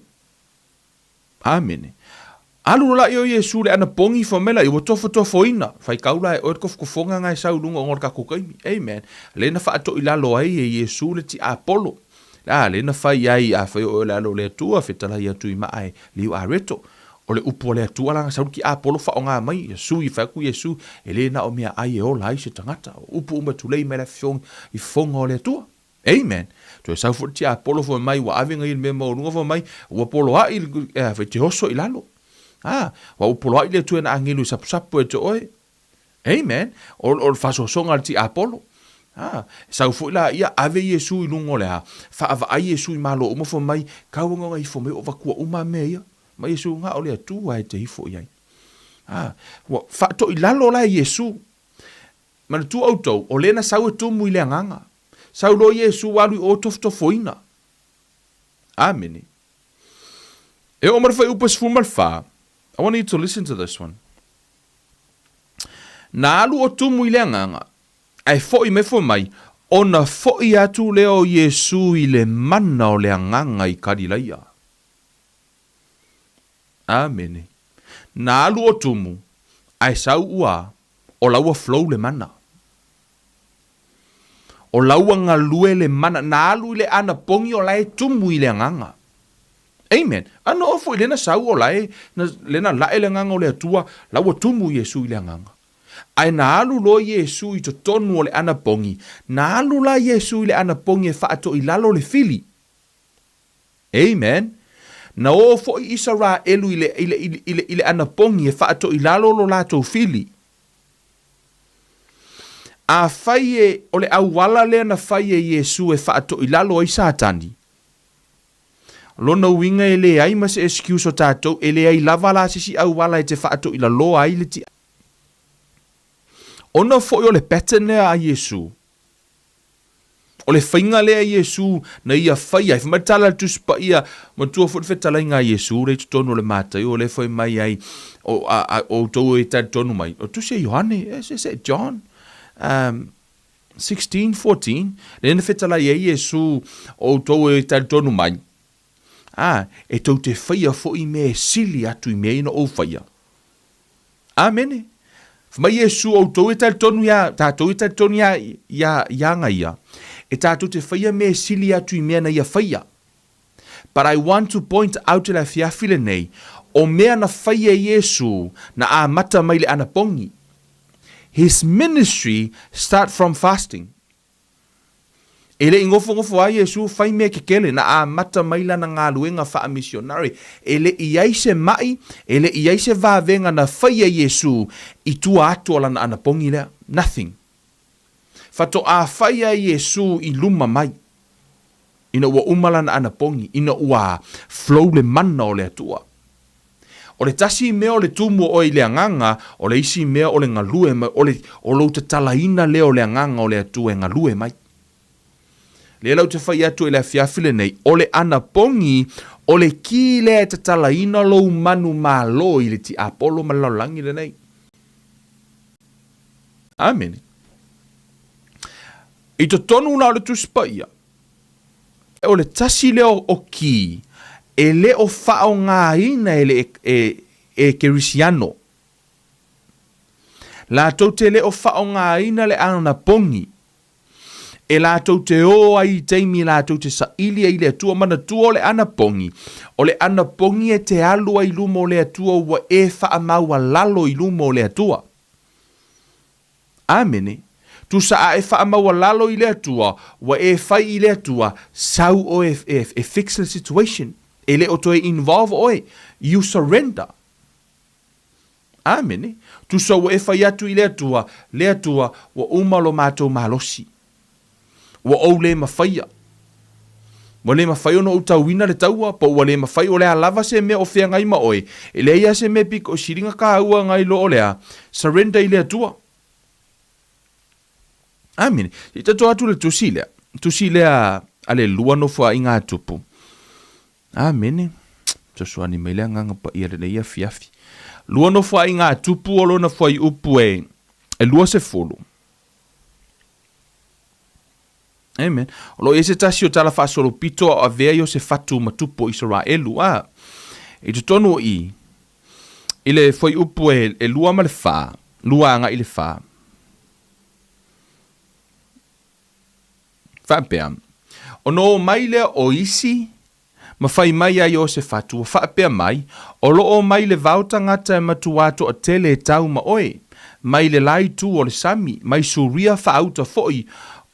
Amene. Alu loa laia o Iesu i le anapogi fai mai laia, ua tofotofoina, faitau la e oe le tofotofoga na e sau i luga ona o le tatou taimi. Amen. Lea na faatoilalo ai e Iesu le tiapolo. A, lea na fai ai, afai o oe o le Alo o le Atua, fetalai atu i maa e liu areto. O le upu a le Atua la na sau le tiapolo faaaoga mai, ia sui, fai atu Iesu, e le na o meaai e ola ai se tagata. O upu uma e tulei mai le afioga i fofoga o le Atua. Amen. Toe sau foi le tiapolo fai mai ua ave ngai i le mea maualuga fai mai ua poloai le fai te oso i lalo. A, ua ua poloai le Atua i ana agelu e sapusapu ia te oe. Amen. O, o le faasoasoga a le tiapolo. A, sau foi laia ave Iesu i luga o le a, faavaai Iesu i malo uma fai mai, kau anga ona ifo mai ua avatua uma a mea ia. Ma Iesu, na o le Atua e te ifo i ai. A, ua faatoilalo la e Iesu. Manatua outou, o lea na sau e tumu i le agaga. Sau loa Iesu ua alu i o tofotofoina. Amene. E oo mai le fuaiupu e 14, I want you to listen to this one. Na alu o tumu i le agaga, ae foi mai foi mai, ona foi atu lea o Iesu i le mana o le agaga i Kalilaia. Amene. Na alu o tumu, ae sau ua o la ua flow le mana. O la ua galue le mana, na alu i le anapogi o la e tumu i le agaga. Amen. A noo foi lea na sau o la e, lea na lae le agaga o le Atua, la ua tumu Iesu i le agaga. Ae na alu loa Iesu i totonu o le anapogi, na alu la Iesu i le anapogi e faatoilalo le fili. Amen. Na o foi Isaraelu i le, i le, i le, i le anapogi e faatoilalo lo latou fili. Afai e, o le auala lea na fai e Iesu e faatoilalo ai Satani, lona uiga e leai ma se excuse o tatou, e leai lava la se isi auala e te faatoilaloa ai le ti. Ona foi o le pattern lea a Iesu, O le faiga lea Iesu na ia faia ai. Fai mai le tala a le Tusi Paia, matua foi le fetalaiga a Iesu lea i totonu o le Mataio, o lea fai mai ai, o, a, a, outou e talitonu mai, o Tusi a Ioane, is it John? Um, 16, 14, lea na fetalai ai Iesu, o outou e talitonu mai, a, e tou te faia foi mea e sili atu i mea ia na ou faia. Amene. Fai mai Iesu, outou e talitonu iā, tātou e talitonu iā, iā, iā nga ia, e tātou te whaia mea e sili atu i mea na ia whaia. But I want to point out i le afiafi lenei, o mea na whaia e Iesu, na amata mai le anapogi. His ministry start from fasting. E le i nofonofo a Iesu fai mea kekele, na amata mai lana galuega faamisionare. E le i ai se maʻi, e le i ai se vavega na faia Iesu i tua atu o lana anapogi lea. Nothing. Faatoa fai a Iesu i luma mai, ina ua uma lana anapogi, ina ua flow le mana o le Atua. O le tasi mea o le tumu o oe i le agaga, o le isi mea o le galue mai, o le, o lou tatalaina lea o le agaga o le Atua e galue mai. Lea la ou te fai atu i le afiafi lenei, o le anapogi, o le ki lea e tatalaina lou manumalo i le tiapolo ma le lalolagi lenei. Amene. I totonu la o le Tusi Paia, O le tasi lea o ki e le o faaaogaina e le Ekerisiano. Latou te le o faaaogaina le anapogi e latou te o ai i taimi latou te saili ai i le Atua. Manatua o le anapogi, o le anapogi e te alu ai i luma o le Atua ua e faamaualalo i luma o le Atua. Amene. Tusa a e faamaualalo i le Atua, ua e fai i le Atua, sau oe e, e fix le situation. E le o toe involve oe. You surrender. Amene. Tusa ua e fai atu i le Atua, le Atua, ua uma lo matou malosi. Ua ou le mafaia. Ua le mafai ona ou tauina le taua, po ua le mafai o le a lava se mea o feagai ma oe, e leai lava se mea piko sili na kāua ngai lo o lea, surrender i le Atua. Amene. Se i tatou atu le tusi lea. Tusi lea a le lua nofoaiga a Tupu. Amene. Fesoasoani mai le Agaga Paia lenei afiafi. Lua nofoaiga a Tupu o lona fuaiupu e, e 20. Amen. O lo o i ai se tasi o tala faasolopito a o avea Iosefatu ma tupu o Isaraelu, a. I totonu o i, i le fuaiupu e, e 2 ma le 4, 2 agai i le 4. Faapea, ona o mai lea o isi ma fai mai ia Iosefatu, ua faapea mai, O lo o mai le vao tagata e matuā toatele e tau ma oe, mai le la itu o le sami, mai Suria faauta foi,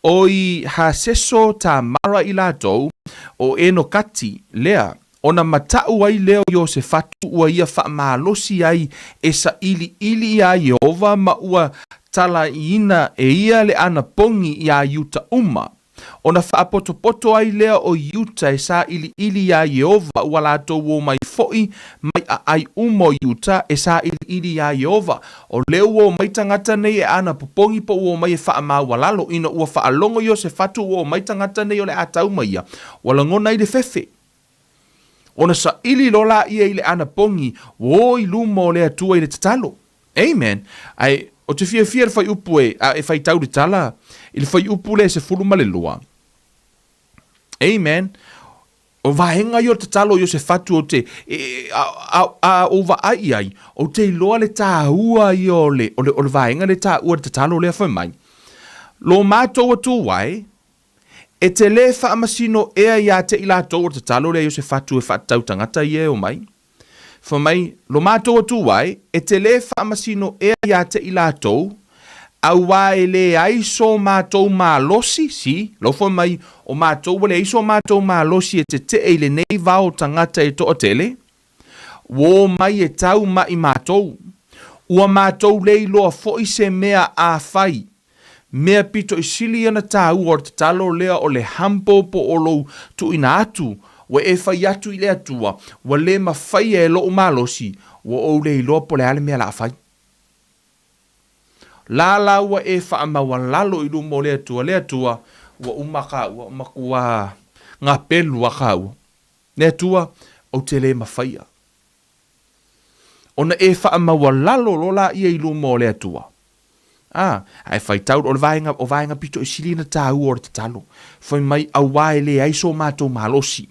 o i Haseso Tamara i latou, o Enokati, lea, ona mataʻu ai lea o Iosefatu ua ia faamalosi ai e sailiili iā Ieova ma ua talaiina e ia le anapogi iā Iuta uma. Ona faapotopoto ai lea o Iuta e sailiili iā Ieova ua latou o mai foi mai aai uma o Iuta e sailiili iā Ieova. O lea ua omai tagata nei e anapopogi po ua omai e faamaualalo, ina ua faalogo Iosefatu ua omai tagata nei o le a tau ma ia, ua lagona ai le fefe. Ona saili loa laia i le anapogi, ua o i luma o le Atua i le tatalo. Amen. Ae ou te fiafia i le fuaiupu e, a e faitau le tala i le fuaiupu lea e 12. Amen. O vaega ia o le tatalo o Iosefatu ou te, e, a, a, a ou vaai i ai, ou te iloa le tāua ia o le, o le, o le vaega lea e taua i le tatalo lea fai mai. Lo mātou Atua e, E te lē faamasino ea iā te i latou o le tatalo lea Iosefatu e faatatau tagata ia e omai. Fai mai, Lo matou Atua e, e te lē faamasino ea iā te i latou, auā e leai so matou malosi, si, lou fai mai, o matou ua leai so matou malosi e tetee i lenei vao tagata e toatele, ua omai e tau maʻi matou. Ua matou le iloa foi se mea a fai. Mea pito i sili ona tāua o le tatalo lea o le humble po o lou tuuina atu, ua e fai atu i le Atua, ua le mafaia e loʻu malosi, ua ou le iloa po o le a le mea o le a fai. La la ua e faamaualalo i luma o le Atua, le Atua, ua uma kāua, makuā gapelu a kāua. Le Atua, ou te le mafaia. Ona e faamaualalo loa laia i luma o le Atua. A, ae faitau, o le vaega, o vaega pito i sili ona tāua o le tatalo. Fai mai, auā e leai so matou malosi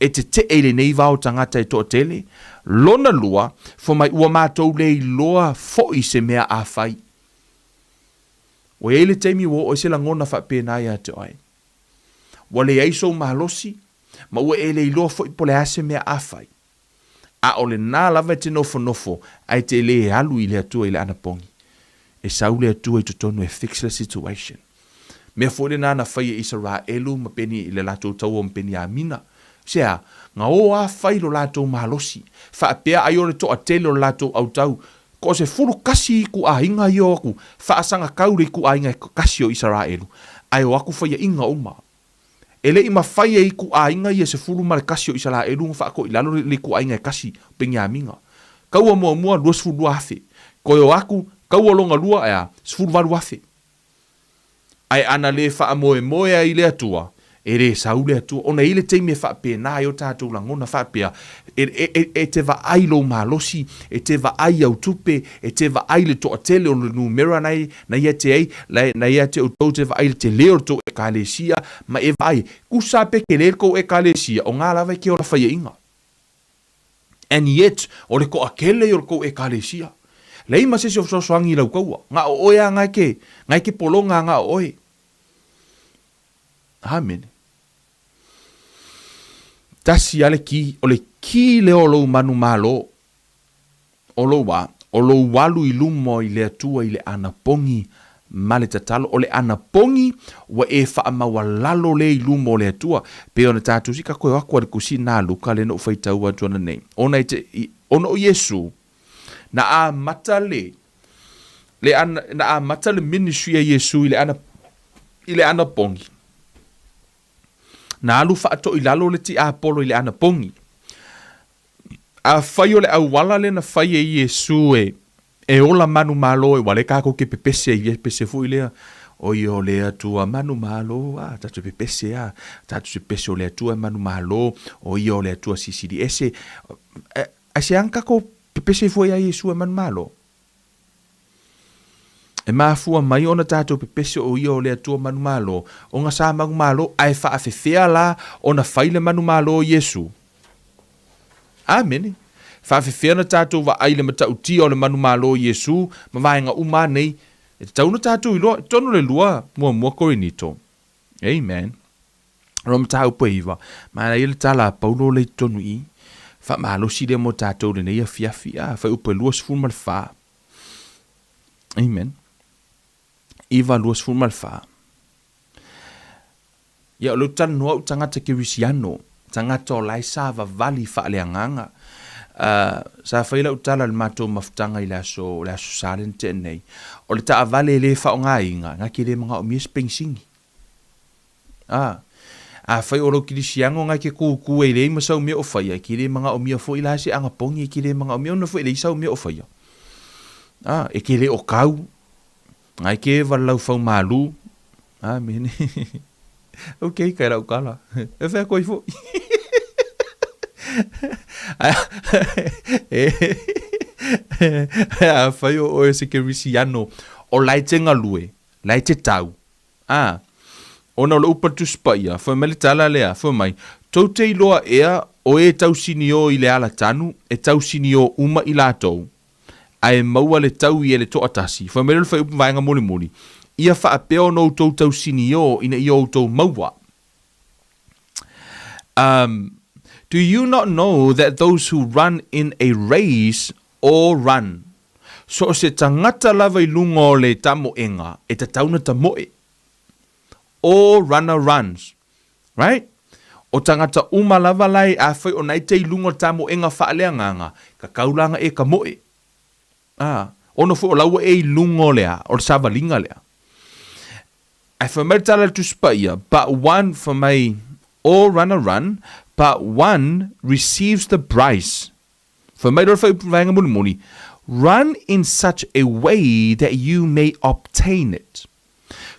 e tetee i lenei vao tagata e toatele. Lona lua, fai mai, ua matou le iloa foi se mea a fai. Ua i ai le taimi ua oo ai se lagona faapena ia te oe. Ua leai sou malosi, ma ua e le iloa foi po o le a se mea a fai. A o lena lava e te nofonofo ae te le alu i le Atua i le anapogi. E sau le Atua i totonu e fix le situation. Mea foi lena na fai e Isaraelu ma Beni i le latou taua ma Beniamina. Se a? Na o a fai lo latou malosi. Faapea ai o le toatele o le latou autau. Ko 11 ikuaiga ia o aku faasagakau le ikuaiga e kasi o Isaraelu, ae o aku faiaiga uma. E le i mafai e ikuaiga ia 11 o Isaraelu ona faatoilalo le ikuaiga e kasi o Peniamina. Kaua muamua, 22,000. Toe o aku, kaua lona lua, e a, 18,000. Ae ana le faamoemoe ai i le Atua, e le sau le Atua. Ona e i ai le taimi e faapena ai o tatou lagona faapea, e, e, e, e te vaai lou malosi, e te vaai au tupe, e te vaai le toatele o le numera na, na ia te ai, na ia te outou te vaai le tele o le tou ekalesia, ma e vaai, kusa pe kele le kou ekalesia, o ngā lava e ke ola faiainga. And yet, o le toatele ia o le tou ekalesia. Leai ma se isi o fesoasoani i lau taua. Na o oe a na e ke, na e ke pologa a na o oe. Amene. Tasi a le ki, o le ki lea o lou manumalo, O lou a, o lou alu i luma i le Atua i le anapogi ma le tatalo. O le anapogi ua e faamaualalo lea i luma o le Atua. Pei ona tatou si ka koe o aku a le kusi nā Luka lea na ou faitau atu ana nei. Ona e te, i, ona o Iesu, na amata le, le ana, na amata le ministry a Iesu i le ana, i le anapogi. Na alu faatoilalo le tiapolo i le anapogi. Afai o le auala lea na fai e Iesu e e ola manumalo ai, ua lea kākou ke pepese ai, ia pese foi lea, o ia o le Atua manumalo, a, tatou pepese a, tatou te pepese o le Atua e manumalo, o ia o le Atua silisili ese. Aisea na tatou pepese ai foi ia Iesu e manumalo? E mafua mai ona tatou pepese o ia o le Atua manumalo, ona sa manumalo, ae faafefea la ona fai le manumalo o Iesu? Amene. Faafefea ona tatou vaai i le matautia o le manumalo o Iesu ma vaega uma a nei, e tatau ona tatou iloa i totonu o le lua muamua Korinito. Amen. O mataupu e iva, manaia le tala a Paulo lea i totonu i i, faamalosi lea mo tatou i lenei afiafi, a, fuaiupu e 24. Amen. 9, 24. Ia, o lea ou te talanoa au i tagata kerisiano, tagata o la e savavali faaleagaga. Uh, sa fai lau tala i le matou mafutaga i le aso, le aso Sa lea na tea nei, o le taavale e le faaaogaina, na te le manaomia se penisini. A, afai o lou kerisiano na e te kūkū e leai ma sau mea o faia, e te le manaomia foi la se anapogi, e te le manaomia ona foi e leai sau mea o faia. A, e te le o kau, Ai ke eva le laufau malu. Amene. Ok, kai lau kala. E whea koe foi. A whai o oe se kerisiano, o lai te ngalue, lai te tau. A, ona o le upa Tusi Paia, fai mai le tala lea, fai mai, Tou te iloa ea o e tausiniō i le ala tanu, e tausiniō uma i latou. Ae maua le taui e le toatasi. Fai mai lea o le fuaiupu vaega mulimuli, Ia faapea ona outou tausiniō ina ia outou maua. Um, do you not know that those who run in a race all run? So o se tagata lava i luga o le tamoega e tatau na tamoe. All runner runs. Right? O tagata uma lava la e afai ona e te i luga o le tamoega faaleagaga, ka kaulanga e ka moe. A, ona foi o laua e i luga o le a, o le savaliga lea. Ae fai mai le tala a le Tusi Paia, But one, fai mai, all runner run, but one receives the prize. Fai mai loa le fuaiupu vaega mulimuli, Run in such a way that you may obtain it.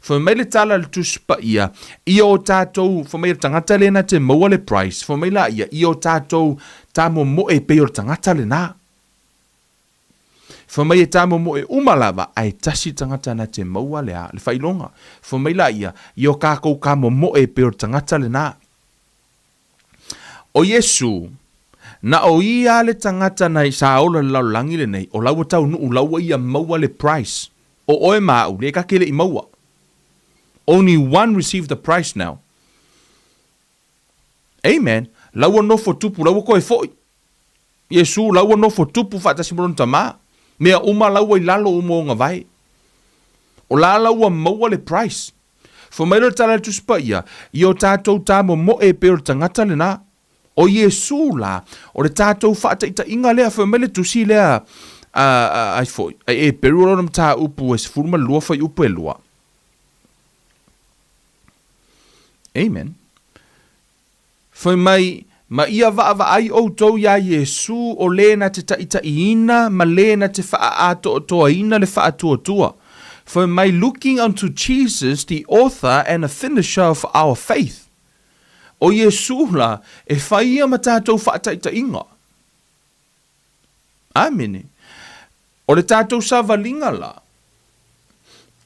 Fai mai le tala a le Tusi Paia, ia o tātou, fai mai o le tagata lena te maua le price, fai mai la ia, ia o tātou tāmomoe e pei o le tagata lena. Fai mai e tāmomoe uma lava, ae tasi le tagata na te maua le a, le faailoga. Fai mai la ia, ia o kākou kāmomoe e pei o le tagata lena. ʻO Iesū, na o ia le tagata na sa ola i le lalolagi lenei, o la ua taunuu, la ua ia maua le price. ʻO ʻoe ma aʻu, le kake leʻi maua. Only one received the price now. Amen. La ua nofo tupu, la ua koe foʻi. Iesū, la ua nofo tupu faatasi ma lona Tamā. Mea uma la ua i lalo uma o ona vae. O la la ua maua le price. Fai mai loa le tala a le Tusi Paia, I o tātou tāmomoe e pei o le tagata lenā. ʻO Iesū la, o le tātou faataitaiga lea, fai mai le tusi lea a, a, ai foi, a Eperu o lona mataupu e 12 fuaiupu e lua. Amen. Fai mai, Ma ia vaavaai ʻoutou iā Iesū o lē na te taʻitaʻiina ma lē na te faʻaʻātoʻotoaina le faatuatua. Fai mai, Looking unto Jesus, the author and the finisher of our faith. ʻO Iesū la, e fai ia ma tātou faataʻitaʻiga. Āmene. ʻO le tātou savaliga la,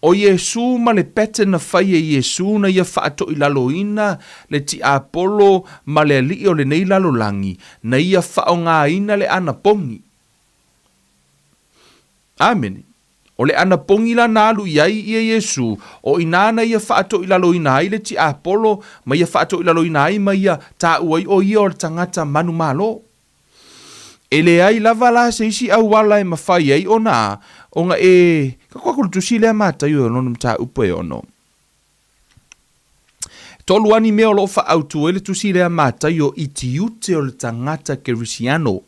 ʻo Iesū ma le pattern na fai e Iesū na ia faatoʻilaloina le tiapolo ma le aliʻi o lenei lalolagi, na ia faaaogaina le anapogi. Āmene. ʻO le anapogi la na alu i ai ia Iesū, ʻo inā na ia faatoʻilaloina ai le tiapolo ma ia faatoʻilaloina ai ma ia taua ai ʻo ia o le tagata manumalo. E leai lava la se isi auala e mafai ai ona a, ona e, ka koa aku le tusi lea Mataio e lona mataupu e ono. E tolu ani mea o loo faaautu ai le tusi lea Mataio i tiute o le tagata Kerisiano.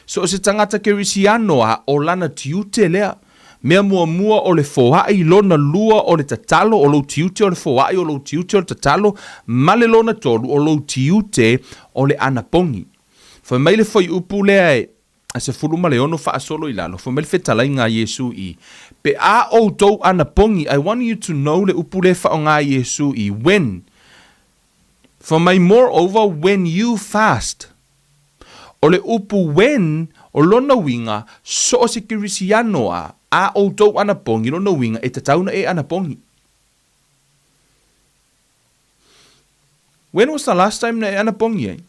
So o se tagata Kerisiano a o lana tiute lea. Mea muamua o le foai, lona lua o le tatalo, o lou tiute o le foai, o lou tiute o le tatalo, ma le lona tolu o lou tiute o le anapogi. Fai mai le fuaiupu lea e 16 faasolo i lalo, fai mai le fetalaiga a Iesu i, Pe a outou anapogi, I want you to know le upu lea e faaaoga e Iesu i, when. Fai mai, moreover, when you fast. ʻO le upu when, o lona uiga, so o se Kerisiano a, a ʻoutou anapogi, lona uiga, e tatau na e anapogi. When was the last time na e anapogi ai?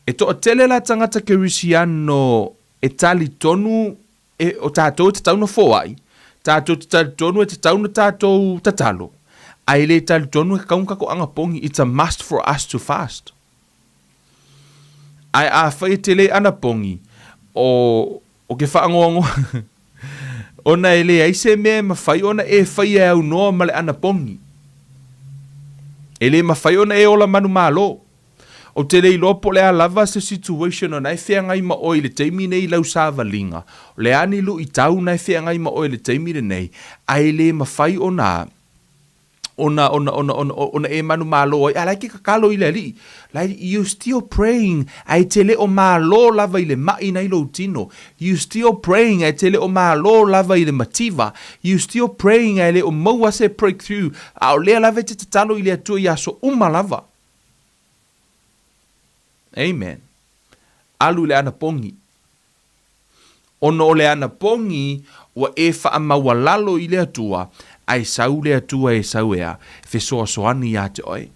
E toatele la tagata kerisiano e talitonu e, o tatou e tatau ona foai, tatou te talitonu e tatau ona tatou tatalo, ae le talitonu e tatau ona tatou anapogi, it's a must for us to fast. Ae afai e te le anapogi, o, o ke faanoanoa, ona e leai se mea e mafai ona e faia e aunoa ma le anapogi. E le mafai ona e ola manumalo. Ou te le iloa po o le a lava se situation ona e feagai ma oe i le taimi nei i lau savaliga, o le a ni luitau na e feagai ma oe i le taimi lenei, ae le mafai ona ona ona ona ona ona e manumalo ai, a la e te tatalo i le Alii. Like you still praying, ae te le o malo lava i le ma'i na i lou tino. You still praying, ae te le o malo lava i le mativa. You still praying, ae le o maua se breakthrough, a o lea lava e te tatalo i le Atua i aso uma lava. Amen. Alu i le anapogi. Ona o le anapogi ua e faamaualalo i le Atua, ae sau le Atua e sau ea, fesoasoani ia te oe.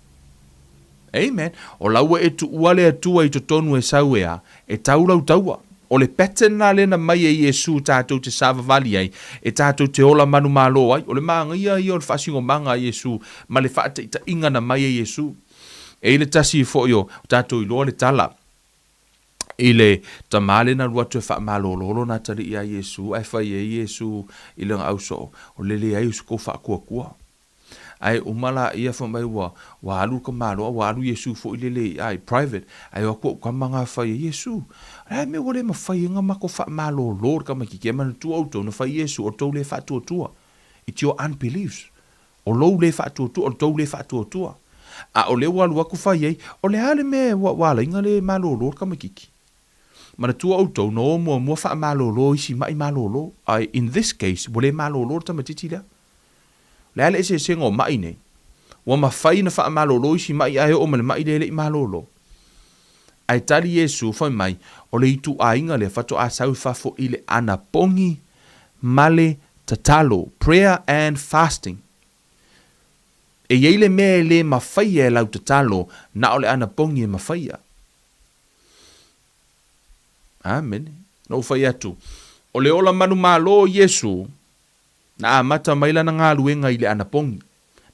Amen. O la ua e tuua le Atua i totonu e sau ea, e tau lau taua. O le pattern la lea na mai e Iesu tatou te savavali ai, e tatou te ola manumalo ai. O le mānaia ia o le faasinomaga a Iesu ma le faataitaiga na mai e Iesu. E i le tasi foi o tatou iloa le tala i le tama lea na alu atu e faamalolo lona atalii ia Iesu, ae fai ai Iesu i lona ausoo, O le leai o se kou faatuatua. Ae uma laia fai mai ua ua alu le tamaloa ua alu Iesu foi lele i ai private ae o atu ou tama na fai ai Iesu o le a le mea ua le mafai ai ona matou faamalolo le tamaititi ae manatua outou na fai Iesu o le tou le faatuatua it's your unbeliefs o lou le faatuatua o le tou le faatuatua a o lea ua alu atu fai ai o le a le mea ua ua ala ai ona le malolo le tamaititi Manatua outou na o muamua faamalolo isi ma'i malolo ae in this case ua le malolo le tamaititi lea. O le a le eseesega o ma'i nei? Ua mafai ona faamalolo isi ma'i ae oo ma le ma'i lea e le i malolo. Ae tali Iesu, fai mai, O le ituaiga lea faatoa sau i fafo i le anapogi ma le tatalo, prayer and fasting. E i ai le mea e le mafaia e lau tatalo, na o le anapogi e mafaia. Amene. Na ou fai atu, O le ola manumalo o Iesu, Na amata mai lana galuega i le anapogi.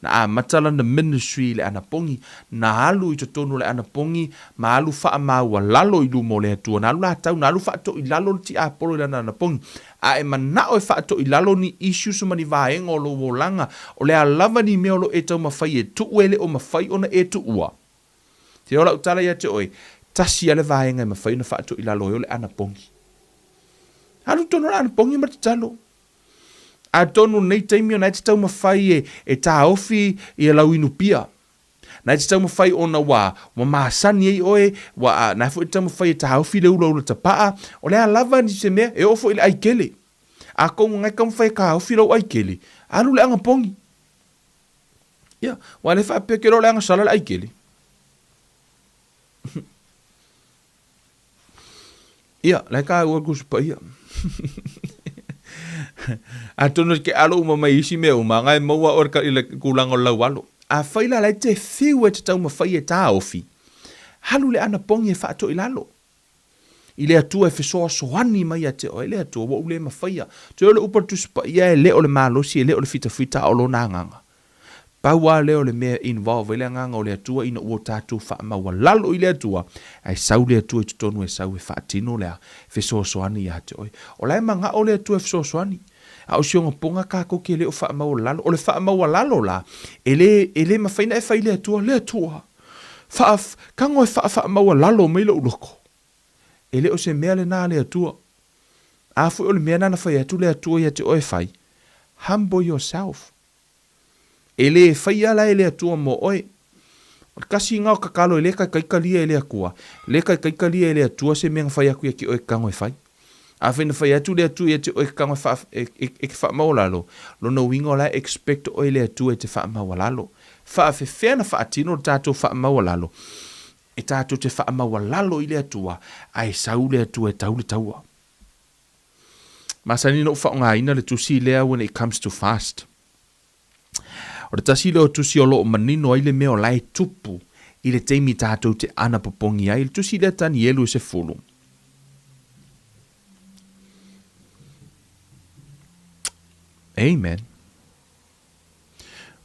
Na amata lana ministry i le anapogi. Na alu i totonu o le anapogi ma alu faamaualalo i luma o le Atua. Na alu latau, na alu faatoilalo le tiapolo i lana anapogi. A e manao e faatoilalo ni issues ma ni vaega o lou olaga, o le a lava ni mea o lo o e taumafai e tuu e le o mafai ona e tuua. Te o lau tala ia te oe, tasi lava le vaega e mafai ona faatoilalo ai o le anapogi. Alu tonu le anapogi ma le tatalo. Atonu i lenei taimi o na e te taumafai e, e taofi ia lau inupia. Na e te taumafai ona ua, ua masani ai oe, ua, na e foi te taumafai e taofi le ulaula tapaa, o le a lava ni se mea, e oo foi i le aikele. Atonu na e taumafai e taofi lou aikele, alu le anapogi. Ia, ua le faapea ke loa le agasala le aikele. Ia, la e taua le Tusi Paia. Atonu e te alo uma mai isi mea uma, na e maua oe i le tulaga o le laualo. Afai la la e te fiu e te taumafai e taofi, alu le anapogi e faatoilalo i le Atua e fesoasoani mai ia te oe, le Atua, ua ou le mafaia. Toe o le upu a le Tusi Paia e le o le malosi, e le o le fitafita, a o Lona Agaga. Pau lava lea o le mea e involve ai le Agaga o le Atua ina ua tatou faamaualalo i le Atua, ae sau le Atua i totonu e sau e faatino le a? Fesoasoani ia te oe. O la e manao le Atua e fesoasoani. A o si ona poga tatou te le o faamaualalo. O le faamaualalo la, e le, e le mafai ona e fai i le Atua, Le Atua, faa, tago e faafaamaualalo mai lou loto. E le o se mea lena a le Atua. A foi o le mea lena na fai atu le Atua ia te oe e fai, humble yourself. E le faia la e le Atua mo oe. O le tasi lena o tatalo e le taitai talia e le Atua, le taitai talia e le Atua se mea na fai atu ia te oe e te tago e fai. Afai na fai atu le Atua ia te oe e te tago e faa, e, e, e te faamaualalo, lona uiga o la e expect oe le Atua e te faamaualalo. Faafefea na faatino le tatou faamaualalo? E tatou te faamaualalo i le Atua, ae sau le Atua e tau le taua. Masani ona ou faaaogaina le tusi lea when it comes to fast. O le tasi lea o tusi o lo o manino ai le mea o la e tupu i le taimi tatou te anapopogi ai. Le tusi lea Tanielu e 10. Amen.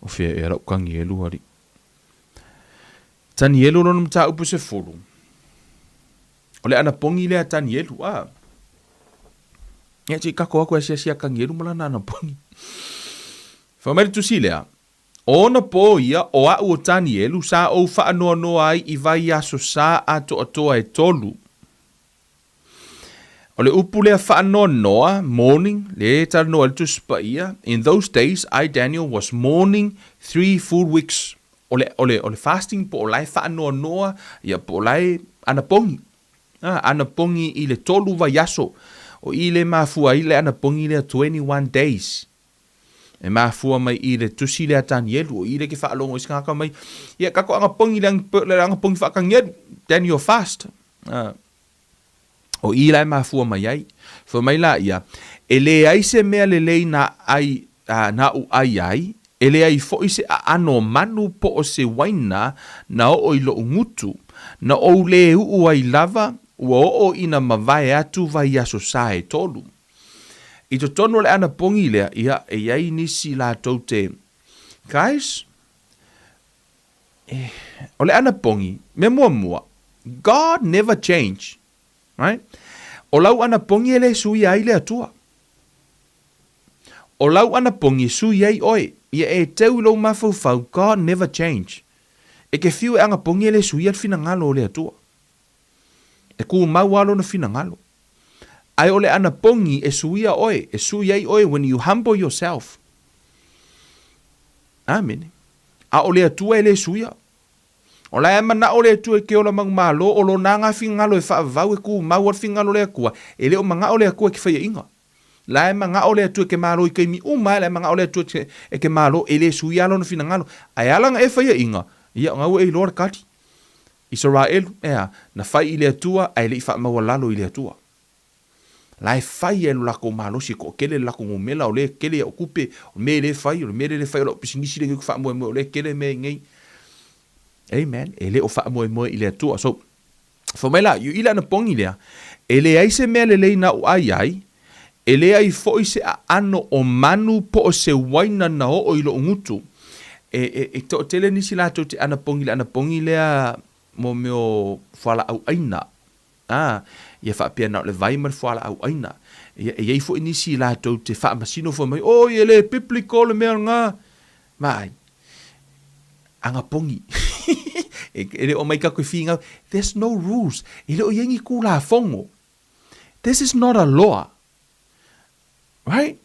O fea ea lau Kanielu alii. Tanielu lona mataupu 10. O le anapogi lea a Tanielu, a. Ia, se i kako aku e asiasi ia Kanielu ma lana anapogi. Fai mai le tusi lea, O ona pō ia, o aʻu o Tanielu, sa ou faanoanoa ai i vaiaso sa atoatoa e tolu. O le upu lea faanoanoa, mourning, lea e talanoa ai le Tusi Paia, In those days I, Daniel, was mourning three full weeks. O le, o le, o le fasting po o la e faanoanoa, ia po o la e anapogi. A, anapogi i le tolu vaiaso. O i le mafua ai le anapogi lea 21 days. E mafua mai i le tusi lea Tanielu, o i le ke faalogo i se tagata mai, ia kako anapogi le, le anapogi faatanielu, Daniel fast. A, O i la e mafua mai ai. Fai mai la ia, E leai se mea lelei na ai, a, naʻu ʻai ai, e leai foʻi se ʻaʻano manu po o se waina na oʻo i loʻu gutu, na ou lē uʻu ai lava, ua oʻo ina mavae atu vaiaso sa e tolu. I totonu o le anapogi lea, ia, e iai nisi latou te, Guys, eh, o le anapogi, mea muamua, God never change, right? O lau anapogi e le suia ai le Atua. O lau anapogi e sui ai oe. Ia e teu i lou mafaufau, God never change. E ke fiu e anapogi e le suia le finagalo o le Atua. E kumau lava lona finagalo. Ae o le anapogi e suia oe, e sui ai oe when you humble yourself. Amene. A o le Atua e le suia. O la e manao le Atua i ke ola manumalo, o lona ga finagalo e faavavau e kumau a le finagalo o le Atua, e le o manao le Atua e ke faiaʻiga. La e manao le Atua e ke malo i taimi uma, la e manao le Atua e ke malo, e le suia lona finagalo. Ae ala na e faiaʻiga, ia, o na ua e iloa le tali. Isaraelu, ea, na fai i le Atua, ae le i faamaualalo i le Atua. La e fai ai lo lakou malosi e toʻatele le lakou numela, o lea e tele iaʻu tupe, o le mea e le fai, o le mea lea e le fai o lau pisinisi lenei ou te faamoemoe o lea e tele mea nei. Amen. E le o faamoemoe i le Atua. So, fai mai la, i le anapogi lea, e leai se mea lelei naʻu ʻai ai, e leai foʻi se ʻaʻano o manu po o se uaina na oʻo i loʻu gutu. E, e, e toʻatele nisi latou te anapogi i le anapogi lea mo mea o fualaau ʻaina. Ā, ia faapea na o le vai ma le fualaau ʻaina. Ia, e i ai foi nisi latou te faamasino foi mai, Oi, e le biblical le mea lena! Vaai, anapogi. E, e le o mai tatou e finau, there's no rules. E le o i ai ni Tulafono. This is not a law. Right?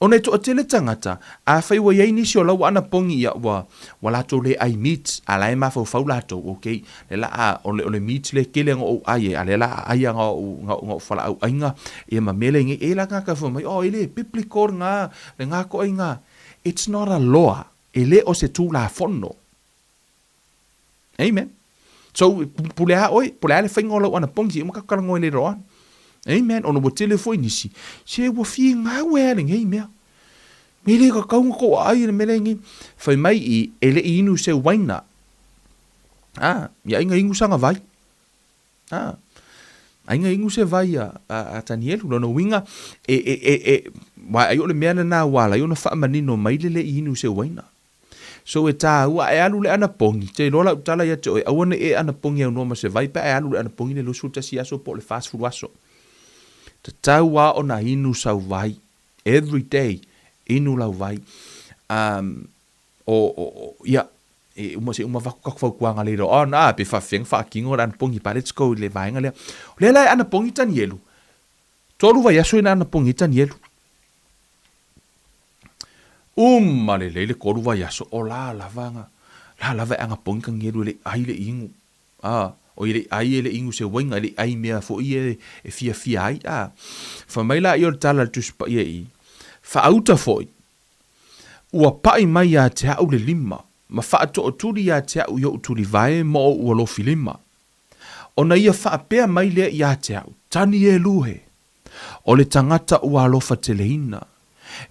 Ona e toatele tagata, afai ua i ai nisi o la ua anapogi ia ua, ua latou le ai meat, a la e mafaufau latou, okay, le la a, o le, o le meat le kele nga ou ai e, a le la a ai nga ou, nga, nga ou falaau ainga, ia ma mele nge, e la tagata fai mai, oh, e le biblical nga, le nga ko ai nga. It's not a law. E le o se tulafono. Amen. So, pule a oe, pule a le whainga o lau anapogi, se uma ka kalangoa later on. Amen. Ona ua tele foi nisi, se ua finau e a le ngei mea. Me le ka kaunga ko ai le mele ngei. Whai mai i, e le i inu se waina. Ah, ia inga ingu sanga vai. Ah, aiga ingu se vai a, a, a Tanielu. Lona uiga, e, e, e, e, wa ai o le mea lena ua ala ai ona faamanino mai le le i inu se uaina. So e tāua, a e alu le anapogi, te iloa lau tala ia te oe, aua ne i e anapogi aunoa ma se vai pe a e alu le anapogi le 21 aso po o le 40 aso. Tatau a ona inu sau vai. Every day, inu lau vai. Um, o, o, o, ia, e uma se uma vaku kaku fautuaga later on, ah, pe faafefea faatino le anapogi, but let's go i le vaega lea. O lea la e anapogi Tanielu, tolu vaiaso ina anapogi ai Tanielu. Uma lelei le tolu vaiaso, o la lava aga, la lava e anapogi Tanielu e le i ai le inu. Ah, o e le i ai e le inu se uaiga, e le i ai mea foi e, e fiafia ai. Ah, fai mai laia o le tala a le Tusi Paia i, Faauta foi, Ua paʻi mai iā te aʻu le lima, ma faatoʻotuli iā te aʻu i oʻu tulivae ma oʻu alofi lima. Ona ia faapea mai lea iā te aʻu, Tani e luhe! O le tagata ua alofa teleina.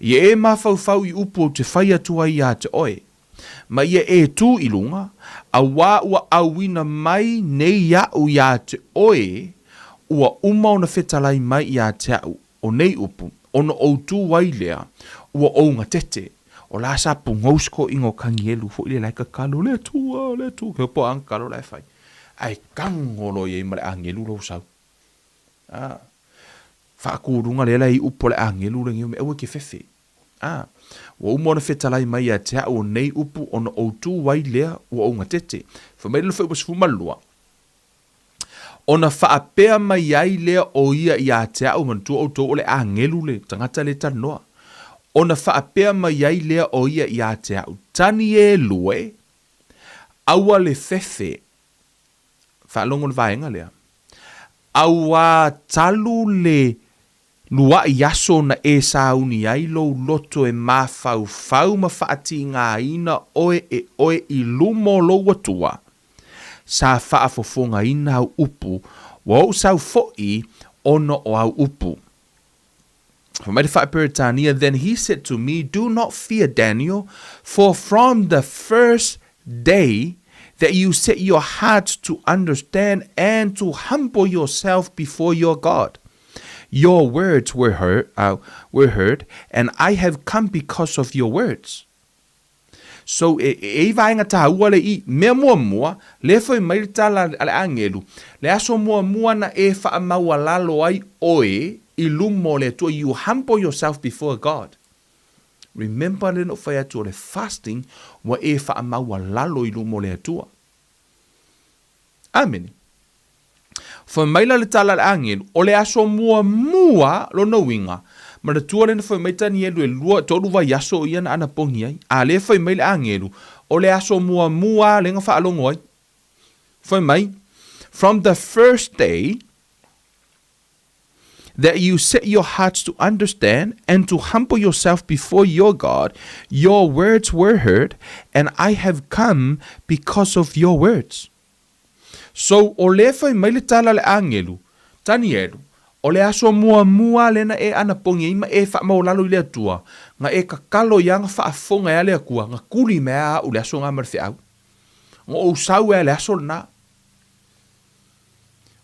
Ia e mafaufau i upu ou te fai atu ai iā te oe. Ma ia e tū i luga, auā ua auina mai nei iaʻu iā te oe, ua uma ona fetalai mai iā te aʻu, o nei upu, ona ou tū ai lea, ua ou gatete. O la sa pugou se toeaiga o Tanielu foi lea la e tatalo, Le Atua, le Atua, ke po a tatalo la e fai. Ae tago loa i ai ma le agelu lou sau. A, faatuluga lea la e i upu a le agelu lenei, aua e te fefe. A, ua uma ona fetalai mai ia te au o nei upu ona ou tū ai lea ua ou gatete. Fai mai le fuaiupu 12, Ona faapea mai ai lea o ia iā te au, manatua outou o le agelu le tagata lea e talanoa. Ona faapea mai ai lea o ia iā te au, Tanielu e, aua le fefe, faalogo le vaega lea, auā talu le Luaʻi aso na e sauni ai lou loto e mafaufau ma faatigāina oe e oe i luma o lou Atua. Sa faafofogaina au upu, ua ou sau foʻi ona o au upu. Fai mai le Faa-Peretania, Then he said to me, Do not fear, Daniel, for from the first day that you set your heart to understand and to humble yourself before your God, Your words were heard, uh, were heard, and I have come because of your words. So, e, e i vaenga tāua le i, mea muamua, le fai mai le tala a le agelu, le aso muamua na e whaamaualalo ai oe i luma o le Atua, you humble yourself before God. Remember le no fai atu o le fasting, ua e whaamaualalo i luma o le Atua. Amene. Fai maila le tala a le agelu, o le aso muamua lona uiga, manatua lea na fai mai Tanielu e lua, tolu vaiaso o ia na anapogi ai. A lea fai mai le agelu, o le aso muamua lea na faalogo ai. Fai mai, From the first day that you set your hearts to understand and to humble yourself before your God, your words were heard, and I have come because of your words. So, o lea fai mai le tala a le agelu, Tanielu, o le aso muamua lea na e anapogi ai ma e faamaualalo i le Atua, na e tatalo ia na faafofoga ai a le Atua, na tuli mai a au le aso na ma le feau. Na ou sau ai a le aso lena.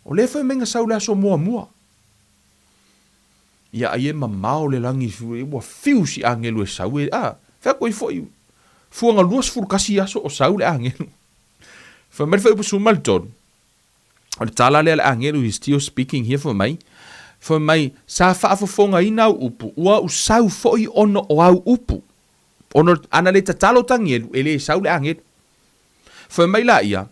O lea fai mai na sau le aso muamua. Ia ai e mamao le lagi, ua fiu si agelu e sau e, a, fai atu ai foi, fua na 21 aso o sau le agelu. Fai mai le fuaiupu 13, o le tala lea a le agelu, he's still speaking here, fai mai, fai mai, sa faafofogaina au upu, ua usau foi ona o au upu. Ona ana le tatalo Tanielu, e le sau le agelu. Fai mai la ia,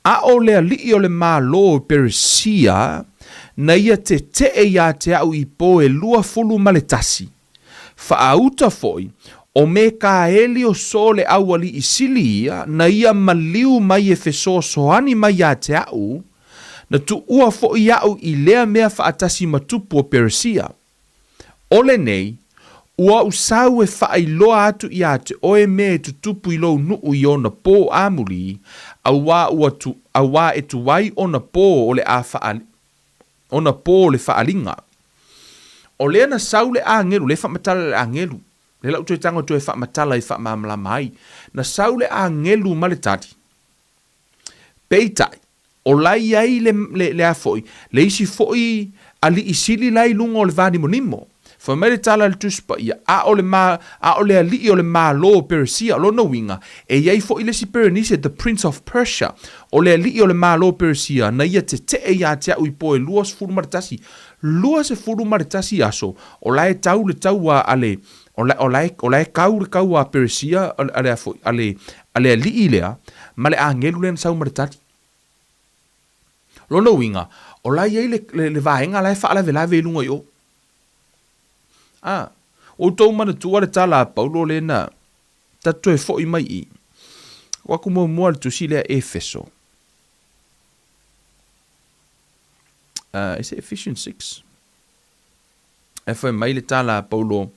A o le alii o le Malo o Peresia, na ia tetee iā te au i po e 21. Faauta foi, o Mekaeli o so le aualii sili ia, na ia maliu mai e fesoasoani mai iā te au, na tuua foi aʻu i lea mea faatasi ma tupu o Peresia. O lenei, ua ou sau e faailoa atu iā te oe mea e tutupu i lou nuu i ona pō amuli, auā ua tu, auā e tuai ona pō o le a wha, ona pō o le whaaliga. O lea na sau le agelu, lea e faamatala le agelu, lea la ou toe tago toe faamatala i faamalamalama ai, na sau le agelu ma le tali. Peitai, o la i ai le, le, le a foi, le isi foi alii sili la i luga o le vanimonimo. Fai mai le tala a le Tusi Paia, a o le, ma, a o le alii o le Malo o Peresia, o lona uiga, e i ai foi le isi Perenise, the Prince of Persia, o le alii o le Malo o Peresia, na ia tetee iā te au i po e 21, 21 aso, o la e tau le taua a le, o la, o la e, o la e kau le kaua a Peresia, a le a foi, a le, a le alii lea, ma le agelu lea na sau ma le tali. Lona uiga, o la e i ai le, le, le vaega la e faalavelave i luga i o. A, ua outou manatua le tala a Paulo lea na tatou toe foi mai i. Ua aku muamua le tusi lea Efeso. Is it Ephesians 6? E fai mai le tala a Paulo,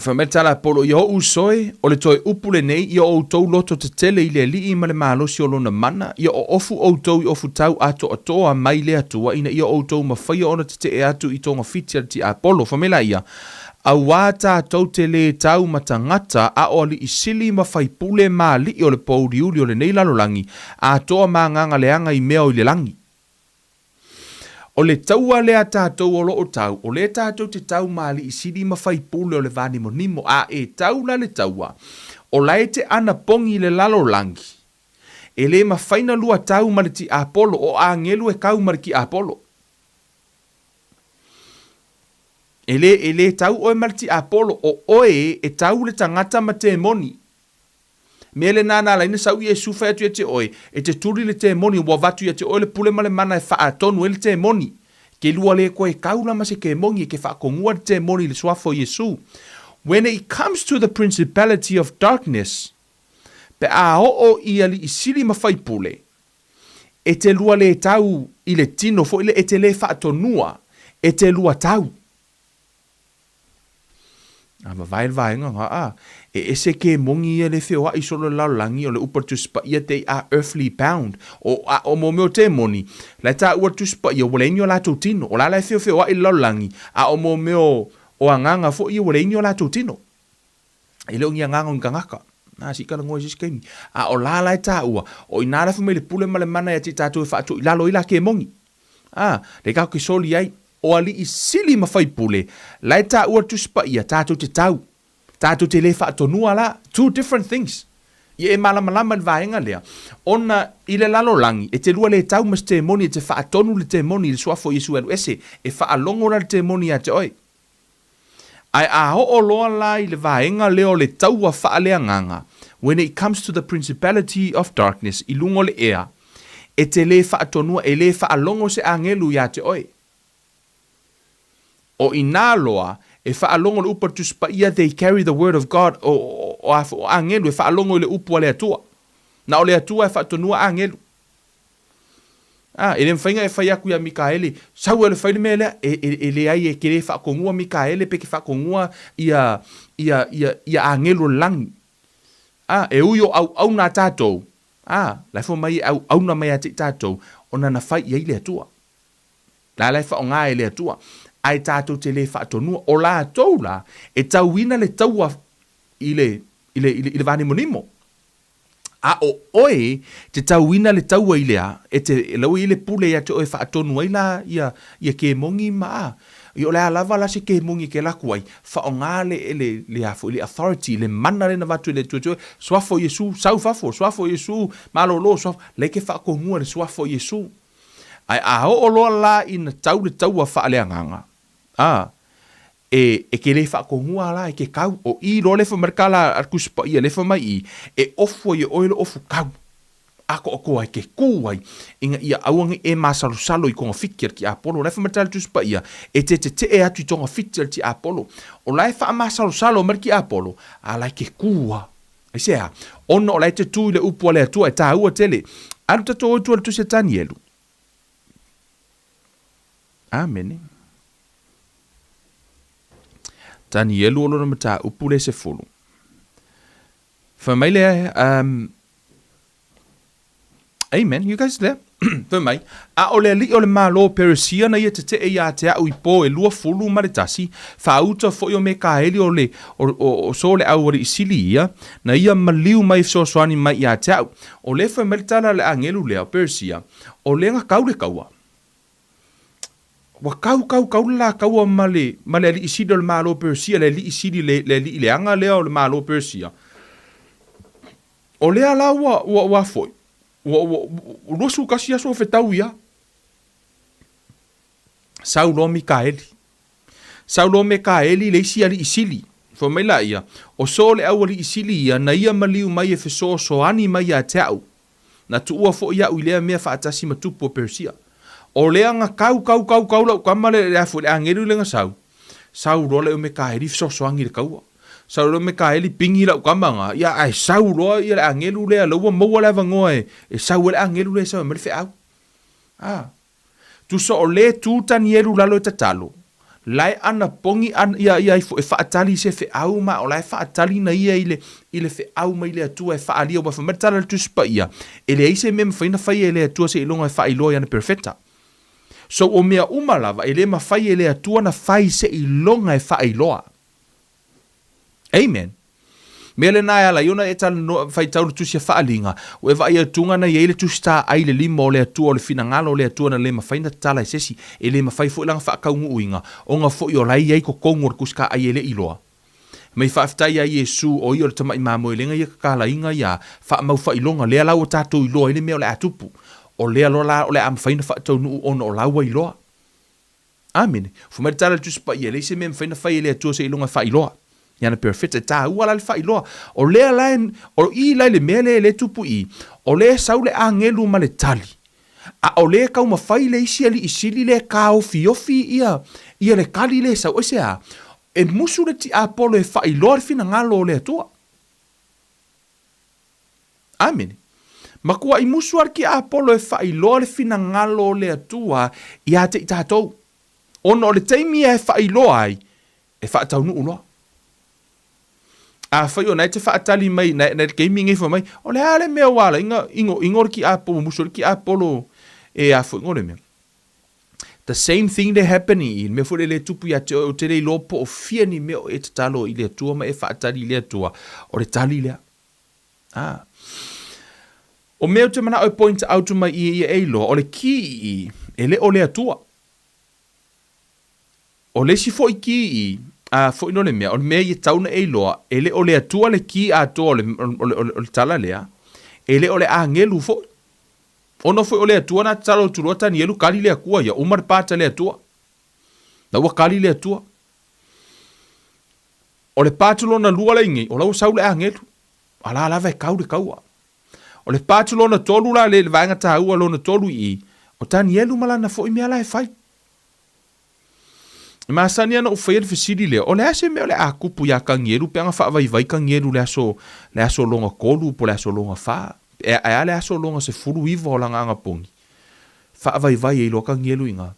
Fai mai le tala a Paulo, Ia ou uso e, o le toe upu lenei, ia outou loto tetele i le Alii ma le malosi o lona mana, ia oofu outou i ofutau atoatoa mai le Atua ina ia outou mafaia ona tetee atu i togafiti a le tiapolo. Fai mai laia, Auā tatou te lē tau ma tagata, a o alii sili ma faipule ma alii o le pōuliuli o lenei lalolagi, atoa ma agaga leaga i mea o i le lagi. O le taua lea a tatou o lo o tau, o lea tatou te tau ma alii sili ma faipule o le vānimonimo, a e tau la le taua, o la e te anapogi i le lalolagi, e lē mafai na lua tau ma le tiapolo, o agelu e kau ma le tiapolo. E lē, e lē tau oe ma le tiapolo, o oe e tau le tagata ma temoni. Mea lena na ala ai na sau Iesu fai atu ia te oe, e te tuli le temoni, ua avatu ia te oe le pule ma le mana e faatonu ai le temoni. Ke lua le koe kau la ma se kemongi e ke faakongua le temoni i le suafa o Iesu. When it comes to the principality of darkness, pe a oo i alii sili ma faipule, e te lua le tau i le tino foi le e te le faatonua, e te lua tau. A vavae le vaega nga a, e ese kemongi ia le feoaʻi solo le lalolagi o le upu a le Tusi Paia they are earthly bound. O, a, o mo mea o temoni, la e taua le Tusi Paia ua leai ni o latou tino. O la la e feofeoaʻi le lalolagi, a o mo mea o, o agaga foi ia ua leai ni o latou tino. E le o ni agaga o ni tagata. Na, se i talanoa i se isi taimi. A o la la e taua, o i nā la e fai mai le pule ma le mana ia te i tatou e faatoʻi lalo ai la kemongi. A, lea tatou te soli ai, o alii sili ma faipule, la e taua le Tusi Paia, tatou te tau, tatou te le faatonua la, two different things. Ia e malamalama i le vaega lea, ona i le lalolagi, e te lua le tau ma se temoni e te faatonu le temoni i le suafa o Iesu e alu ese, e faalogo la le temoni ia te oe. Ae a oo loa la i le vaega lea o le taua faaleagaga, when it comes to the principality of darkness, i luga o le ea, e te lē faatonua, e lē faalogo se agelu iā te oe. O inā loa, e faalogo le upu a le Tusi Paia, they carry the word of God, o, o, o, a, o agelu e faalogo i le upu a le Atua. Na o le Atua e faatonua agelu. A, e le mafai ona e fai atu iā Mikaele, sau e alu e fai le mea lea, e, e, e leai e ke lē faatonua Mikaele pe ke faatonua ia, ia, ia, ia agelu o le lagi. A, e ui o auauna a tatou, a, la e fai mai e auauna mai ia te i tatou, ona na fai i ai le Atua. La la e faaaoga e le Atua, ae tatou te lē faatonua. O latou la, e tauina le taua i le, i le, i le, i le vānimonimo. A o oe te tauina le taua i le a, e te laua i le pule ia te oe e faatonu ai la ia, ia kemongi ma a. Ia o le a lava la se kemongi e ke laku ai, faaaoga le, le, le a foi, le authority, le mana lea na avatu e le Atua ia te oe, Suafa o Iesu, sau i fafo, Suafa o Iesu, malolo, Suafa, la e ke faatonua le Suafa o Iesu. Ae a oo loa la ina tau le taua faaleagaga, a, E, e ke lē faatonua la e ke kau, o i loa le fai mai le tala a le Tusi Paia le fai mai i, e ofu ai e oe le ofu kau, atoatoa e ke kū ai, ina ia aua nei e masalosalo i togafiti a le tiapolo. O la e fai mai le tala a le Tusi Paia, e te tetee atu i togafiti a le tiapolo. O la e faamasalosalo mai le tiapolo, a la e ke kū lava. Aisea? Ona o la e te tū i le upu a le Atua, e tāua tele. Alu tatou o i tua i le Tusi a Tanielu. Amene. Tanielu o lona mataupu le sefulu. Fai mai le, um, Amen. You guys there? Fai mai, a o le alii o le Malo o Peresia na ia tetee iā te a'u i pō e 21, faauta foi o Mekaeli o le, o, o, o so le aualiʻi sili ia, na ia maliu mai e fesoasoani mai iā te a'u. O lea fai mai le tala a le agelu lea o Peresia, o lea na kau le kaua. Ua kau, kau, kau le la kaua ma le, ma le alii sili o le Malo o Persia, le alii sili, le, le alii leaga lea o le Malo o Persia. O lea la ua, ua, ua foi, ua, ua, ua 21 aso o fetau ia. Sau loa Mikaeli. Sau loa Mekaeli le isi alii sili. Fai mai laia, O so le aualii sili ia, na ia maliu mai e fesoasoani mai ia te a'u. Na tuua foi a'u i lea mea faatasi ma tupu o Persia. O lea na kau, kau, kau, kau la'u tama le, le a foi le agelu lea na sau. Sau loa le o Mekaeli fesoasoani i le kaua. Sau loa Mekaeli pingi la'u tama na, ia ae sau loa ia le agelu lea, la ua maua le avanoa e, e sau ai le agelu lea e sau e aumai le feau. A. Tusa o lē tu Tanielu lalo e tatalo. La e anapogi ia ia ifo e faatali i se feau ma o la e faatali na ia i le i le feau mai le Atua e faaalia aua fai mai le tala a le Tusi Paia, e leai se mea e mafai ona faia e le Atua seiloga e faailoa i ana perofeta. So o mea uma lava e le mafai e le Atua ona fai seiloga e faailoa. Amen. Mea lena e ala ai ona e talanoa, faitau le tusi a Faaliga, ua e vaai atuga na i ai le tusi taai i le lima o le Atua, o le finagalo o le Atua na le mafai na tatala e se isi, e le mafai foi lana faakaunuuina, ona foi o la e i ai totonu o le tusi taai e le i iloa. Mei faafetai ia Iesu, o ia o le tamai mamoe lenga ia tatalaina ia faamau faailoga, lea la ua tatou iloa ai le mea o le a tupu. O lea loa la o le a mafai ona faataunuu ona o la ua iloa. Amene. Fai mai le tala a le Tusi Paia, e leai se mea e mafai ona fai e le Atua seiloga e faailoa i ana perofeta. E taua la le faailoa. O lea la e, o i la i le mea lea e le tupu i i, o lea e sau le agelu ma le tali, a o lea e taumafai le isi alii sili lea e taofiofi ia, ia le tali lea e sau. Aisea? E musu le tiapolo e faailoa le finagalo o le Atua. Amene. Matuai musu lava le tiapolo e faailoa le finagalo o le Atua ia te i tatou, ona o le taimi ia e faailoa ai, e faataunuu loa. Afai o na e te faatali mai na le taimi nei fai mai, o le a le mea ua ala ai na inoino le tiapolo, musu ai le tiapolo e a foi no le mea. The same thing that happen i le mea foi lele e tupu ia te oe, ou te le iloa po o fia ni mea o e tatalo i le Atua ma e faatali i le Atua, o le tali lea. Ah. O mea ou te manao e point out mai i ia e iloa, o le kī i, e le o le Atua. O le isi foi kī i, a foi no le mea, o le mea ia tau na e iloa, e le o le Atua le kī atoa o le, o le, o le, o le tala lea, e le o le agelu foi. Ona foi o le Atua na tatalo atu loa Tanielu kali le Atua ia uma le pata le Atua. Na ua kali le Atua. O le patu lona lua la inei, o la ua sau le agelu. A la lava e kau le kaua. O le patu lona tolu la le vaega taua lona tolu i i, o Tanielu ma lana foi mea la e fai. E masani lava ona ou faia le fesili lea, o le a se mea o le a tupu iā Tanielu pe ana faavaivai Tanielu i le aso, le aso lona tolu po o le aso lona fa, ae a le aso lona 19 o lana anapogi? Faavaivai ai loa Tanielu i ina.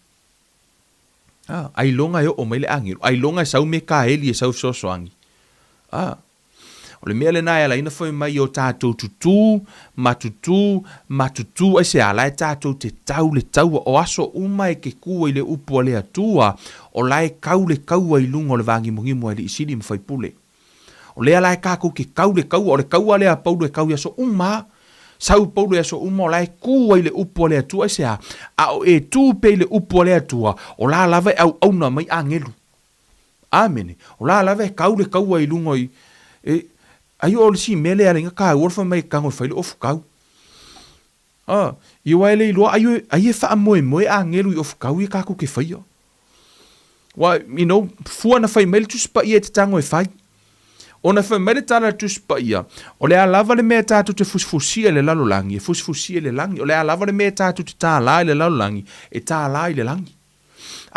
A, ailoga e oo mai le agelu, ailoga e sau Mekaeli e sau e fesoasoani. A. O le mea lena e ala ai ona fai mai o tatou tutū, ma tutū, ma tutū, aisea, la e tatou te tau le taua, o aso uma e te kū ai le upu a le Atua, o la e kau le kaua i luga o le vāgimogimo a Alii Sili ma Faipule. O lea la e kākou te kau le kaua, o le kaua lea a Paulo e kau i aso uma, sau Paulo i aso uma, o la e kū ai le upu a le Atua, aisea, a o e tū pea i le upu a le Atua, o la lava e auauna mai agelu. Amene. O la lava e kau le kaua i luga i, e, ai o le si mea lea ala i na taua le fai mai e tago e fai le ofu kau. A, i aua e le iloa ai o, ai e faamoemoe agelu i ofu kau ia tatou ke faia. Wa, you know, fua na fai mai le Tusi Paia e te tago e fai. Ona fai mai le tala a le Tusi Paia, o le a lava le mea tatou te fusifusia i le lalolagi, e fusifusia i le lagi. O le a lava le mea tatou te tālā i le lalolagi, e tālā i le lagi.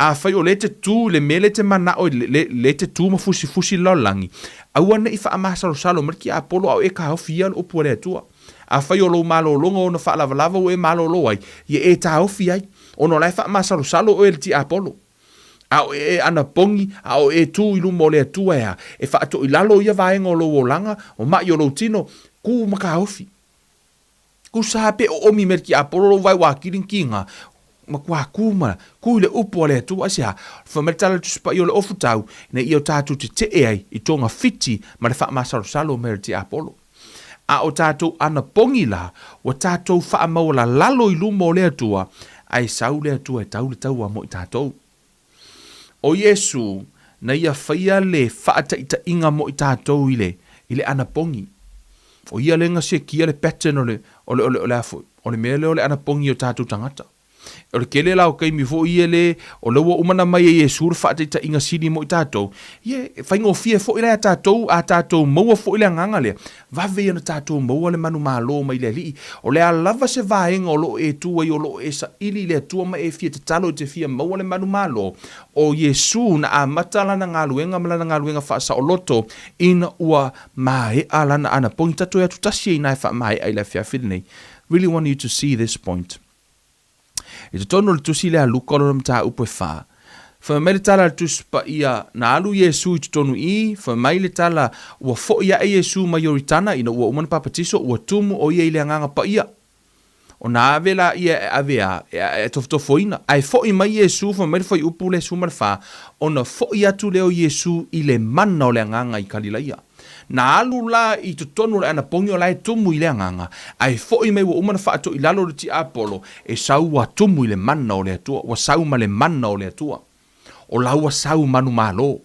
Afai o lea e te tū i le mea lea e te manao i le, lea e te tū ma fusifusi i le lalolagi, aua ne i faamasalosalo mai le tiapolo a o e taofi ia le upu a le Atua. Afai o lou malologa ona faalavalava ua e malolo ai, ia e taofi ai, ona o la e faamasalosalo oe e le tiapolo. A o e anapogi, a o e tū i luma o le Atua e a? E faatoilalo ia vaega o lou olaga, o maʻi o lou tino, kū ma taofi. Tusa pe oomi mai le tiapolo lou vae ua atili na tiga, matua ku ma ku i le upu a le Atua. Aisea? Fai mai le tala a le Tusi Paia o le ofu tau, ina ia o tatou tetee ai i togafiti ma le faamasalosalo mai o le tiapolo. A o tatou anapogi la, ua tatou faamaualalalo i luma o le Atua, ae sau le Atua e tau le taua mo i tatou. O Iesu, na ia faia le faataitaiga mo i tatou i le, i le anapogi. O ia lea na sekia le pattern o le, o le, o le, o le a foi, o le mea lea o le anapogi o tatou tagata. O le tele la o taimi foi ia le, o lea ua uma ona mai e Iesu le faataitaiga sili mo i tatou, ia, e faigofie foi la ia tatou, a tatou maua foi le agaga lea, Vave ia ona tatou maua le manumalo mai le Alii. O le a lava se vaega o lo o e tu ai o lo o e saili i le Atua ma e fia tatalo e te fia maua le manumalo, o Iesu na amata lana galuega ma lana galuega faasaoloto ina ua maea lana anapogi. Tatou e atu tasi ai ina e faamaea i le afiafi lenei. Really want you to see this point. I totonu o le tusi lea a Luka o lona mataupu e fa. Fai mai le tala a le Tusi Paia, Na alu Iesu i totonu i i, fai mai le tala, ua foʻi aʻe Iesu mai Ioritana ina ua uma ona papatiso, ua tumu ʻo ia i le Agaga Paia. Ona ave laia e ave a, e tofotofoina. Ae foʻi mai Iesu, fai mai le fuaiupu lea 14, ona foʻi atu lea o Iesu i le mana o le Agaga i Kalilaia. Na alu la i totonu o le anapogi o la e tumu i le Agaga, ae foʻi mai ua uma ona faatoilalo le tiapolo, e sau ua tumu i le mana o le Atua, ua sau ma le mana o le Atua. O la ua sau manumalo.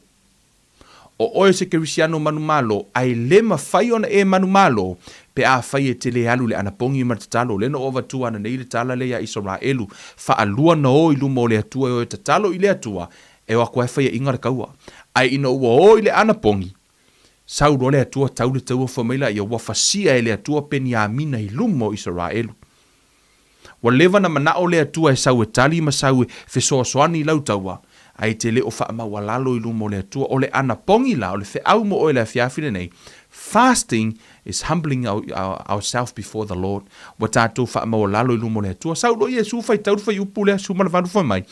O oe o se Kerisiano manumalo, ae le mafai ona e manumalo pe afai e te le alu i le anapogi ma le tatalo. Lea na ou avatua ananei le tala lea ia Isaraelu, faalua na o i luma o le Atua e o e tatalo i le Atua, e o atu lava e faiaʻiga le kaua. Ae ina ua o i le anapogi, sau loa le Atua tau le taua fai mai laia, ua fasia e le Atua Peniamina i luma o Isaraelu. Ua leva na manao le Atua e sau e tali ma sau e fesoasoani i lau taua, ae e te le o faamaualalo i luma o le Atua. O le anapogi la, o le feau mo oe i le afiafi lenei, Fasting is humbling our, our, ourself before the Lord. Ua tatou faamaualalo i luma o le Atua. Sau loa Iesu faitau le fuaiupu lea, 18 fai mai,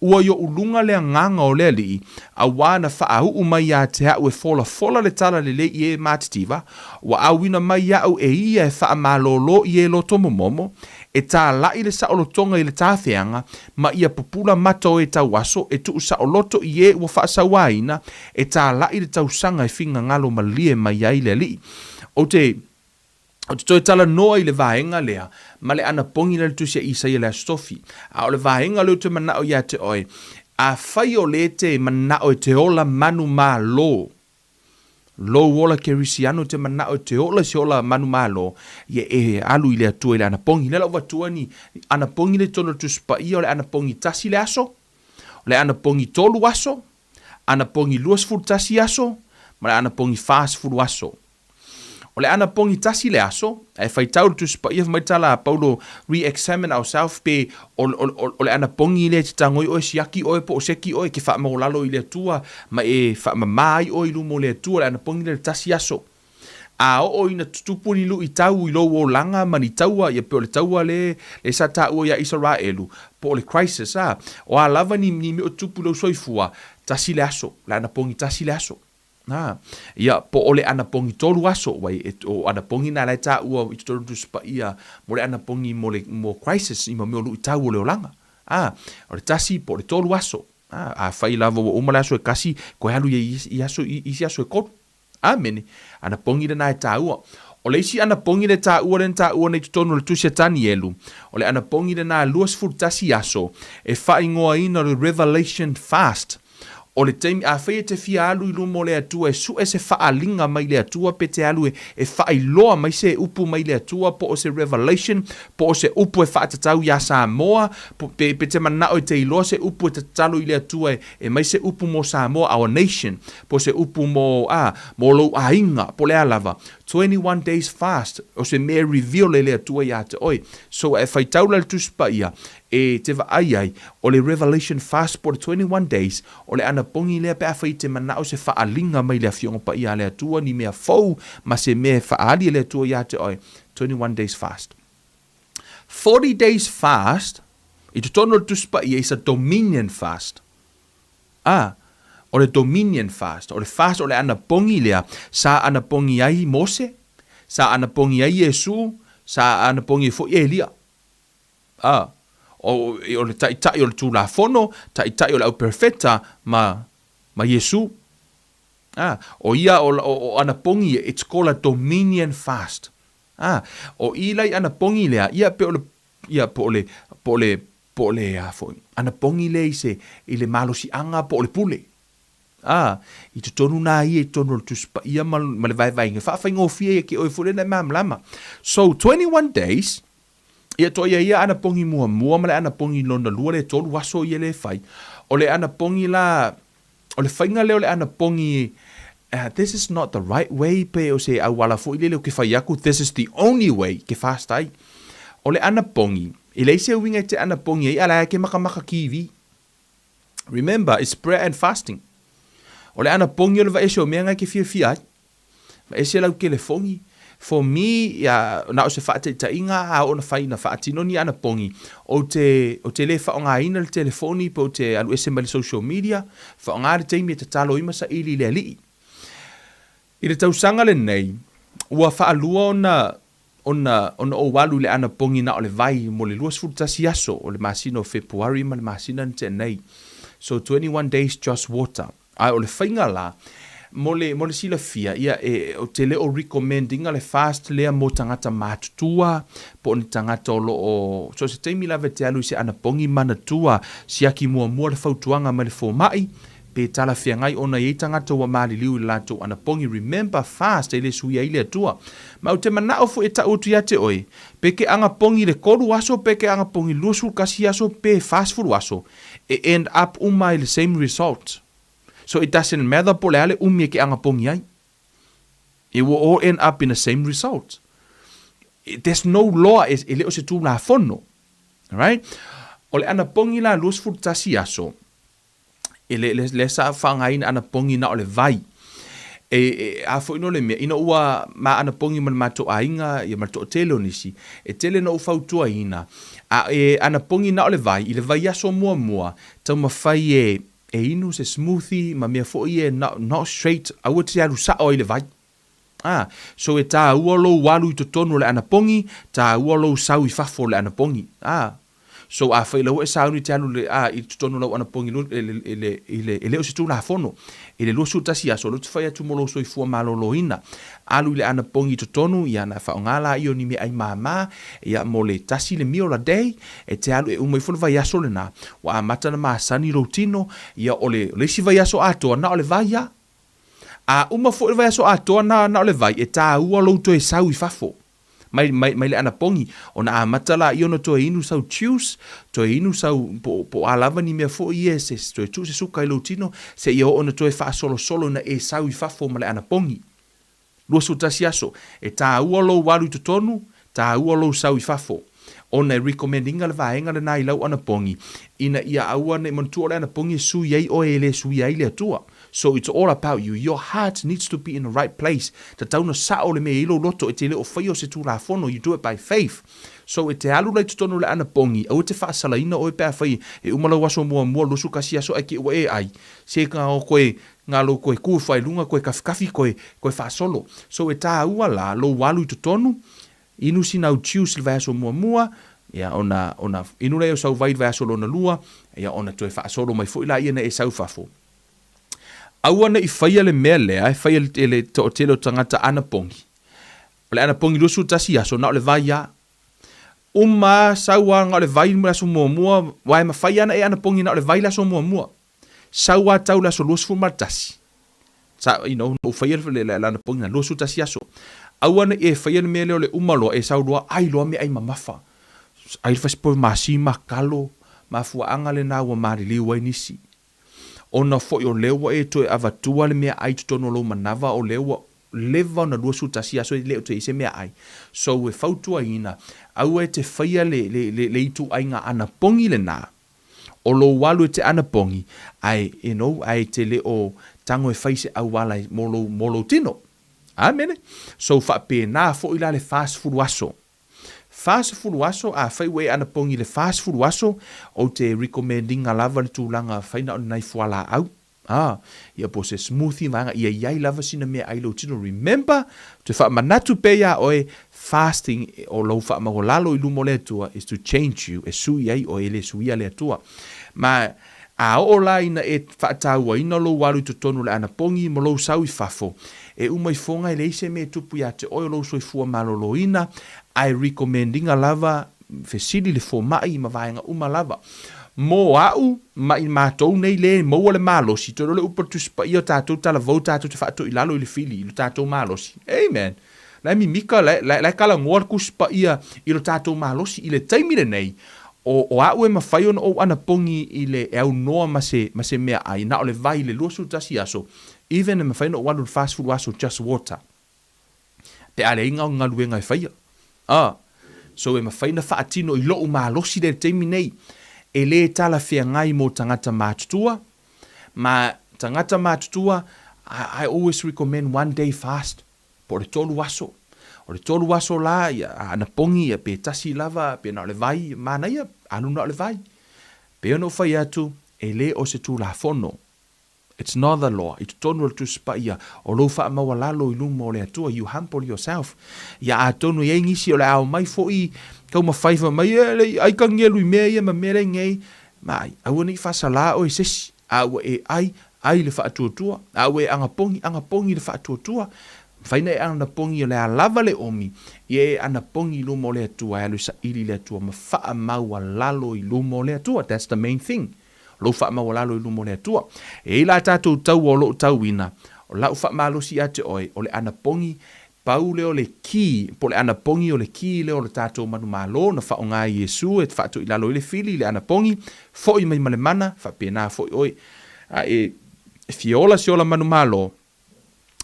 Ua i oʻu luga le agaga o le Alii, auā na faauu mai ia te aʻu e folafola le tala lelei i e matitiva, ua auina mai iaʻu e ia e faamalōlō i e loto momomo, e tālaʻi le saʻolotoga i le tafeaga, ma ia pupula mata o e tauaso, e tuu saʻoloto i e ua faasauāina, e tālaʻi le tausaga e fingagalo malie mai ai le Alii. Ou te Ou te toe talanoa i le vaega lea ma le anapogi lea le Tusi a Isaia le Aso Tofi. A o le vaega lea ou te manaʻo iā te oe, afai o lē te manaʻo e te ola manumalo, lou ola Kerisiano te manaʻo e te ola i se ola manumalo, ia e alu i le Atua i le anapogi. Lea la ua avatua ni anapogi lea i totonu o le Tusi Paia, o le anapogi tasi le aso, o le anapogi tolu aso, anapogi 21 aso, ma le anapogi 40 aso. O le anapogi tasi le aso, ae faitau le Tusi Paia fai mai le tala a Paulo, re-examine ourself, pe o, o, o, o le anapogi lea e te tago ai oe siaki oe po o seki oe, e ke faamaualalo i le Atua ma e faamama ai oe i luma o le Atua, le anapogi lea le tasi aso. A oo ina tutupu ni luitau i lou olaga ma ni taua, ia pe o le taua le, le sa taua ia Isaraelu, po o le crisis, a, o a lava ni, ni mea o tutupu i lou soifua, tasi le aso, le anapogi tasi le aso. Nā, ia, po o le anapogi tolu aso, wai, e, o anapogi nā la e tāua i totonu o le Tusi Paia mo le anapogi mo le, mo crisis, i ma mea o luitau o le olaga. Ā, o le tasi po o le tolu aso. Ā, afai lava ua uma le aso e kasi, koe alu ia i, i aso, i isi aso e kolu. Āmene. Anapogi lenā e tāua. O le isi anapogi le tāua lea na tāua nei i totonu o le Tusi a Tanielu, o le anapogi lenā 21 aso, e faaigoaina o le Revelation Fast. O le taimi, afai e te fia alu i luma o le Atua e sue se faaaliga mai le Atua pe te alu e, e faailoa mai se upu mai le Atua po o se revelation, po o se upu e faatatau iā Samoa, po, pe, pe te manao e te iloa se upu e tatalo i le Atua e, e mai se upu mo Samoa, our nation, po o se upu mo, a, mo lou aiga, po o le a lava. 21 days fast, o se mea e reveal e le Atua iā te oe. So, e faitau la le Tusi Paia, E te vaai ai, o le Revelation Fast po o le 21 Days, o le anapogi lea pe afai e te manao se faaaliga mai le Afioga Paia a le Atua, ni mea fou ma se mea e faaali e le Atua iā te oe, 21 Days Fast. 40 Days Fast, i totonu o le Tusi Paia, is a dominion fast. A, o le dominion fast, o le fast o le anapogi lea sa anapogi ai Mose, sa anapogi ai Iesu, sa anapogi ai foi Elia. A, o, o le Taitai o le Tulafono, Taitai o le Au Perofeta, ma, ma Iesu. A, o ia, o, o, o anapogi ia, it's called a dominion fast. A, o i la i anapogi lea, ia pe o le, ia po o le, po o le, po o le, a foi, anapogi lea i se, i le malosiaga po o le pule. A, i totonu nā ia i totonu o le Tusi Paia ma, ma le vaevaega, e faafaigofie ia ke oe foi lea na e malamalama. So, 21 days, Ia toa ia ia anapogi muamua ma le anapogi lona lua le tolu aso ia le fai. O le anapogi la, o le faiga lea o le anapogi, uh, this is not the right way pe o se auala foi lele o ke fai aku, this is the only way ke fast ai. O le anapogi, e leai se uiga i te anapogi ai, a la e ke makamaka TV. Remember, it's prayer and fasting. O le anapogi o le vaese o mea ngai ke fiafia ai. Vaese lau kelefogi, For me, ia, na o se faataitaiga a oo ina fai ina faatino ni anapogi, ou te, ou te le faaaogaina le telefoni pe ou te alu ese mai le social media, faaaoga le taimi e tatalo ai ma saili i le Alii. I le tausaga lenei, ua faalua ona, ona, ona ou alu i le anapogi na o le vai mo le 21 aso o le masina o Fepuari ma le masina na tea nei. So 21 days just water. Ae o le faiga la, mo le, mo le silafia, ia, e, ou te le o recommend ina le fast lea mo tagata matutua, po o ni tagata o lo o, so o se taimi lava e te alu i se anapogi manatua, siaki muamua le fautuaga mai le fomai, pe talafeagai ona e i ai tagata ua maliliu i le latou anapogi, remember fast e le suia ai le Atua. Ma ou te manao foi e tau atu ia te oe, pe ke anapogi i le kolu aso, pe ke anapogi i le 21 aso, pe 40 aso, e end up uma i le same result. So it doesn't matter po o le a le umi e ke anapogi ai. It will all end up in the same result. There's no law, e, e le o se tulafono. Alright? O le anapogi la 21 aso, e le, le, lea sa faaaogaina anapogi na o le vai. E, e, a foi no le mea, ina ua ma anapogi ma le matou aiga, ia ma le toatele o nisi, e tele na ou fautuaina, a e anapogi na o le vai, i le vaiaso muamua, taumafai e, e inu se smoothie ma mea foi ia not, not straight, aua te alu sao ai i le vai. A, so e tāua lou alu i totonu o le anapogi, tāua lou sau i fafo o le anapogi. A, so afai la ua e sauni e te alu le, a, i totonu o lau anapogi i le, i le, i le, e le o se Tulafono. I le 21 aso, o lea ou te fai atu mo lou soifua maloloina. Alu i le anapogi i totonu, ia ona faaaoga laia o ni meaai māmā, ia mo le tasi le meal a day, e te alu e uma ifo le vaiaso lena, ua amata ona masani lou tino, ia o le, o le isi vaiaso atoa, na o le vai lava. A uma foi le vaiaso atoa na, na o le vai, e tāua lou toe sau i fafo. Mai, mai, mai le anapogi, ona amata laia ona toe inu sau juice, toe inu sau, po, po o a lava ni mea foi ia, se, toe tuu se suka i lou tino, seia oo ina toe faasolosolo ina e sau i fafo ma le anapogi. 21 aso, e tāua lou alu i totonu, tāua lou sau i fafo. Ona e recommend ina le vaega lena i lau anapogi, ina ia aua ne i manatua o le anapogi e sui ai oe e le suia ai le Atua. So it's all about you, your heart needs to be in the right place, tatau ona sao le mea e i ai lou loto, e te le o faia o se Tulafono, you do it by faith. So e te alu la i totonu o le anapogi, aua te faasalaina oe pe afai e uma lau aso muamua, 21 aso ae te i ua e ai, se ka o koe Ngā lou koe kū whai lunga koe kawhikawhi koe koe faasolo. So e tāua la lou alu i totonu, inu sina au juice i le vaiaso muamua, ia ona ona inu lea o sau vai i le vaiaso lona lua, ia ona toe faasolo mai foi laia nei e sau fafo. Aua ne i faia le mea lea e faia e le toatele o tagata anapogi. O le anapogi 21 aso na o le vai a. Uma sau a na o le vai i le aso muamua, aua e mafai lava ona e anapogi na o le vai i le aso muamua. Sau a tau le aso 21, sa, you know, na ou faia le, le, lana poina, 21 aso. Aua ne i e faia le mea lea o le uma loa, e sau loa, ai loa meaai mamafa. Ai le fasipovi masi ma kalo, mafuaaga lena ua maliliu ai nisi. Ona foi o lea ua e toe avatua le meaai i totonu o lou manava, o lea ua leva ona 21 aso e le o toe i ai se meaai. So e fautuaina, aua e te faia le, le, le, le ituaiga anapogi lena, O lou alu e te anapogi, ae, you know, ae te le o tago e fai se auala mo lou, mo lou tino. Amene. So, faapena foi la le 40 aso. 40 aso, afai ua e anapogi i le 40 aso, ou te recommend ina lava le tulaga fai na o ni nai fualaau. Ā, ia po o se smoothie vaega, ia i ai lava sina mea ai lou tino. Remember, toe faamanatu pea iā oe, fasting, o lou faamaualalo i luma o le Atua is to change you, e sui ai oe, e le suia le Atua. Ma, a oo la ina e faatauaina lou alu i totonu o le anapogi ma lou sau i fafo, e uma ifoga e leai se mea e tupu iā te oe o lou soifua maloloina, ae recommend ina lava fesili le fomai ma vaega uma lava. Mo a'u ma i matou nei le maua le malosi, toe loa le upu a le Tusi Paia o tatou talavou tatou te faatoi lalo i le fili i lo tatou malosi. Amen. La e mimika, la, la, la e kalagoa le Tusi Paia i lo tatou malosi. I le taimi lenei, o, o a'u e mafai ona ou anapogi i le e aunoa ma se, ma se meaai, na o le vai i le 21 aso, even e mafai ona ou alu i le 40 aso just water. Pe a leai ni galuega e faia. A, so e mafai ona faatino i lou malosi lea i le taimi nei, e le talafeagai mo tagata matutua, ma tagata matutua, I, I always recommend one day fast, po o le tolu aso. O le 3 aso la, ia, a anapogi, ia, pe tasi lava, pe na o le vai, manaia, alu na o le vai. Pei ona ou fai atu, e le o se Tulafono. It's not the law. I totonu o le Tusi Paia, o lou faamaualalo i luma o le Atua, you humble yourself. Ia atonu e i ai nisi o le a omai foi taumafai fai mai, e le ai kagelu i mea ia ma mea lenei. Ma ai, aua ne i faasalā oe e se isi. A ua e ai, ai le faatuatua. A ua e anapogi, anapogi le faatuatua. Mafai na e anapogi o le a lava le omi, ia e anapogi i luma o le Atua, e alu e saili i le Atua ma faamaualalo i luma o le Atua. That's the main thing. Lou faamaualalo i luma o le Atua. E i ai la tatou taua o lou tauina, o lau faamalosi ia te oe, o le anapogi, pau lea o le key, po o le anapogi o le key lea o le tatou manumalo na faaaoga e Iesu e faatoilalo ai le fili i le anapogi, foi mai ma le mana, faapena foi oe. A e fia ola se ola manumalo,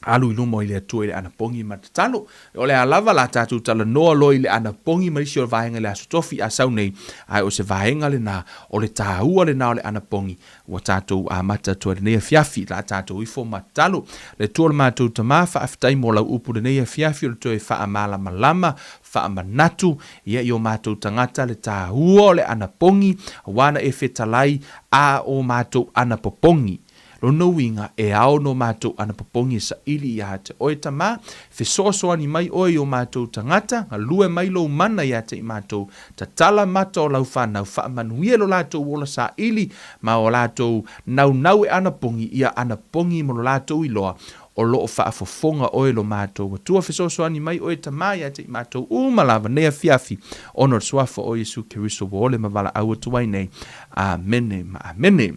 alu i luma i le Atua i le anapogi ma le tatalo. O le a lava la tatou talanoa loa i le anapogi ma nisi o vaega i le Aso Tofi a sau nei, ae o se vaega lena, o le taua lena o le anapogi ua tatou amata atu ai lenei afiafi, la tatou ifo ma tatalo. Le Atua o le matou Tama, faafetai mo lau upu lenei afiafi o le toe faamalamalama, faamanatu, ia i o matou tagata le taua o le anapogi, aua na e fetalai a o matou anapopogi. Lona uiga, e ao no matou anapopogi e saili ia te oe Tama, fesoasoani mai oe i o matou tagata, galue mai lou mana ia te i matou, tatala mata o lau fanau, faamanuia lo latou ola saili ma o latou naunau e anapogi, ia anapogi mo lo latou iloa, o lo o faafofoga oe lo matou Atua. Fesoasoani mai oe Tama ia te i matou uma lava nei afiafi, ona o le Suafa o Iesu Keriso ua ole ma valaau atu ai nei. Amene ma amene.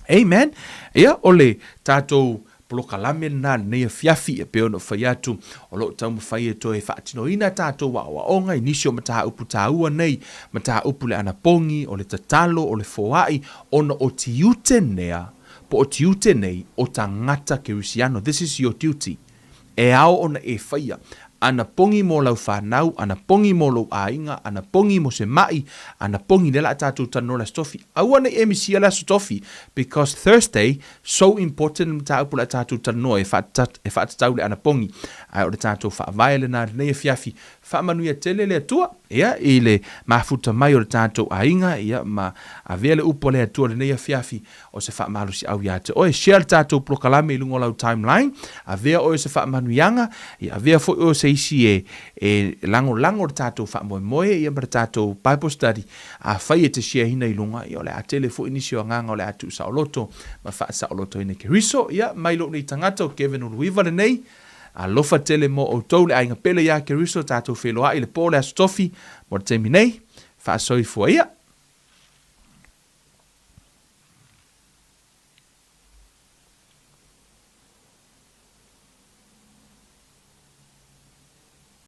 Amen. Ia, o le tatou polokalame lena lenei afiafi, e pei ona ou fai atu, o lo o taumafai e toe faatinoina a tatou aoaoga i nisi o mataupu taua nei, mataupu le anapogi, o le tatalo, o le foai, ona o tiute nea, po o tiute nei o tagata kerisiano. This is your duty. E ao ona e faia. Anapogi mo lau fanau, anapogi mo lou aiga, anapogi mo se ma'i, anapogi lea la a tatou talanoa le Aso Tofi. Aua ne i e misia le Aso Tofi because Thursday so important le mataupu la a tatou talanoa e e faatatau le anapogi. Ae o le tatou faavae lena i lenei afiafi. Faamanuia tele le Atua ia i le mafuta mai o le tatou aiga ia ma avea le upu a le Atua i lenei afiafi o se faamalosiau ia te oe. Share le tatou polokalame i luga o lau timeline, avea oe o se faamanuiaga, ia avea foi oe o se isi e, e lagolago le tatou faamoemoe ia ma le tatou Bible study. Afai e te share ina i luga, ia o le a tele foi nisi o agaga o le a tuusaoloto ma faasaolotoina e Keriso. Ia, mai lou nei tagata o Kevin Uluiva lenei, alofa tele mo outou le aiga pele ia Keriso, tatou feiloai i le po o le Aso Tofi mo le taimi nei. Faasoifua ia.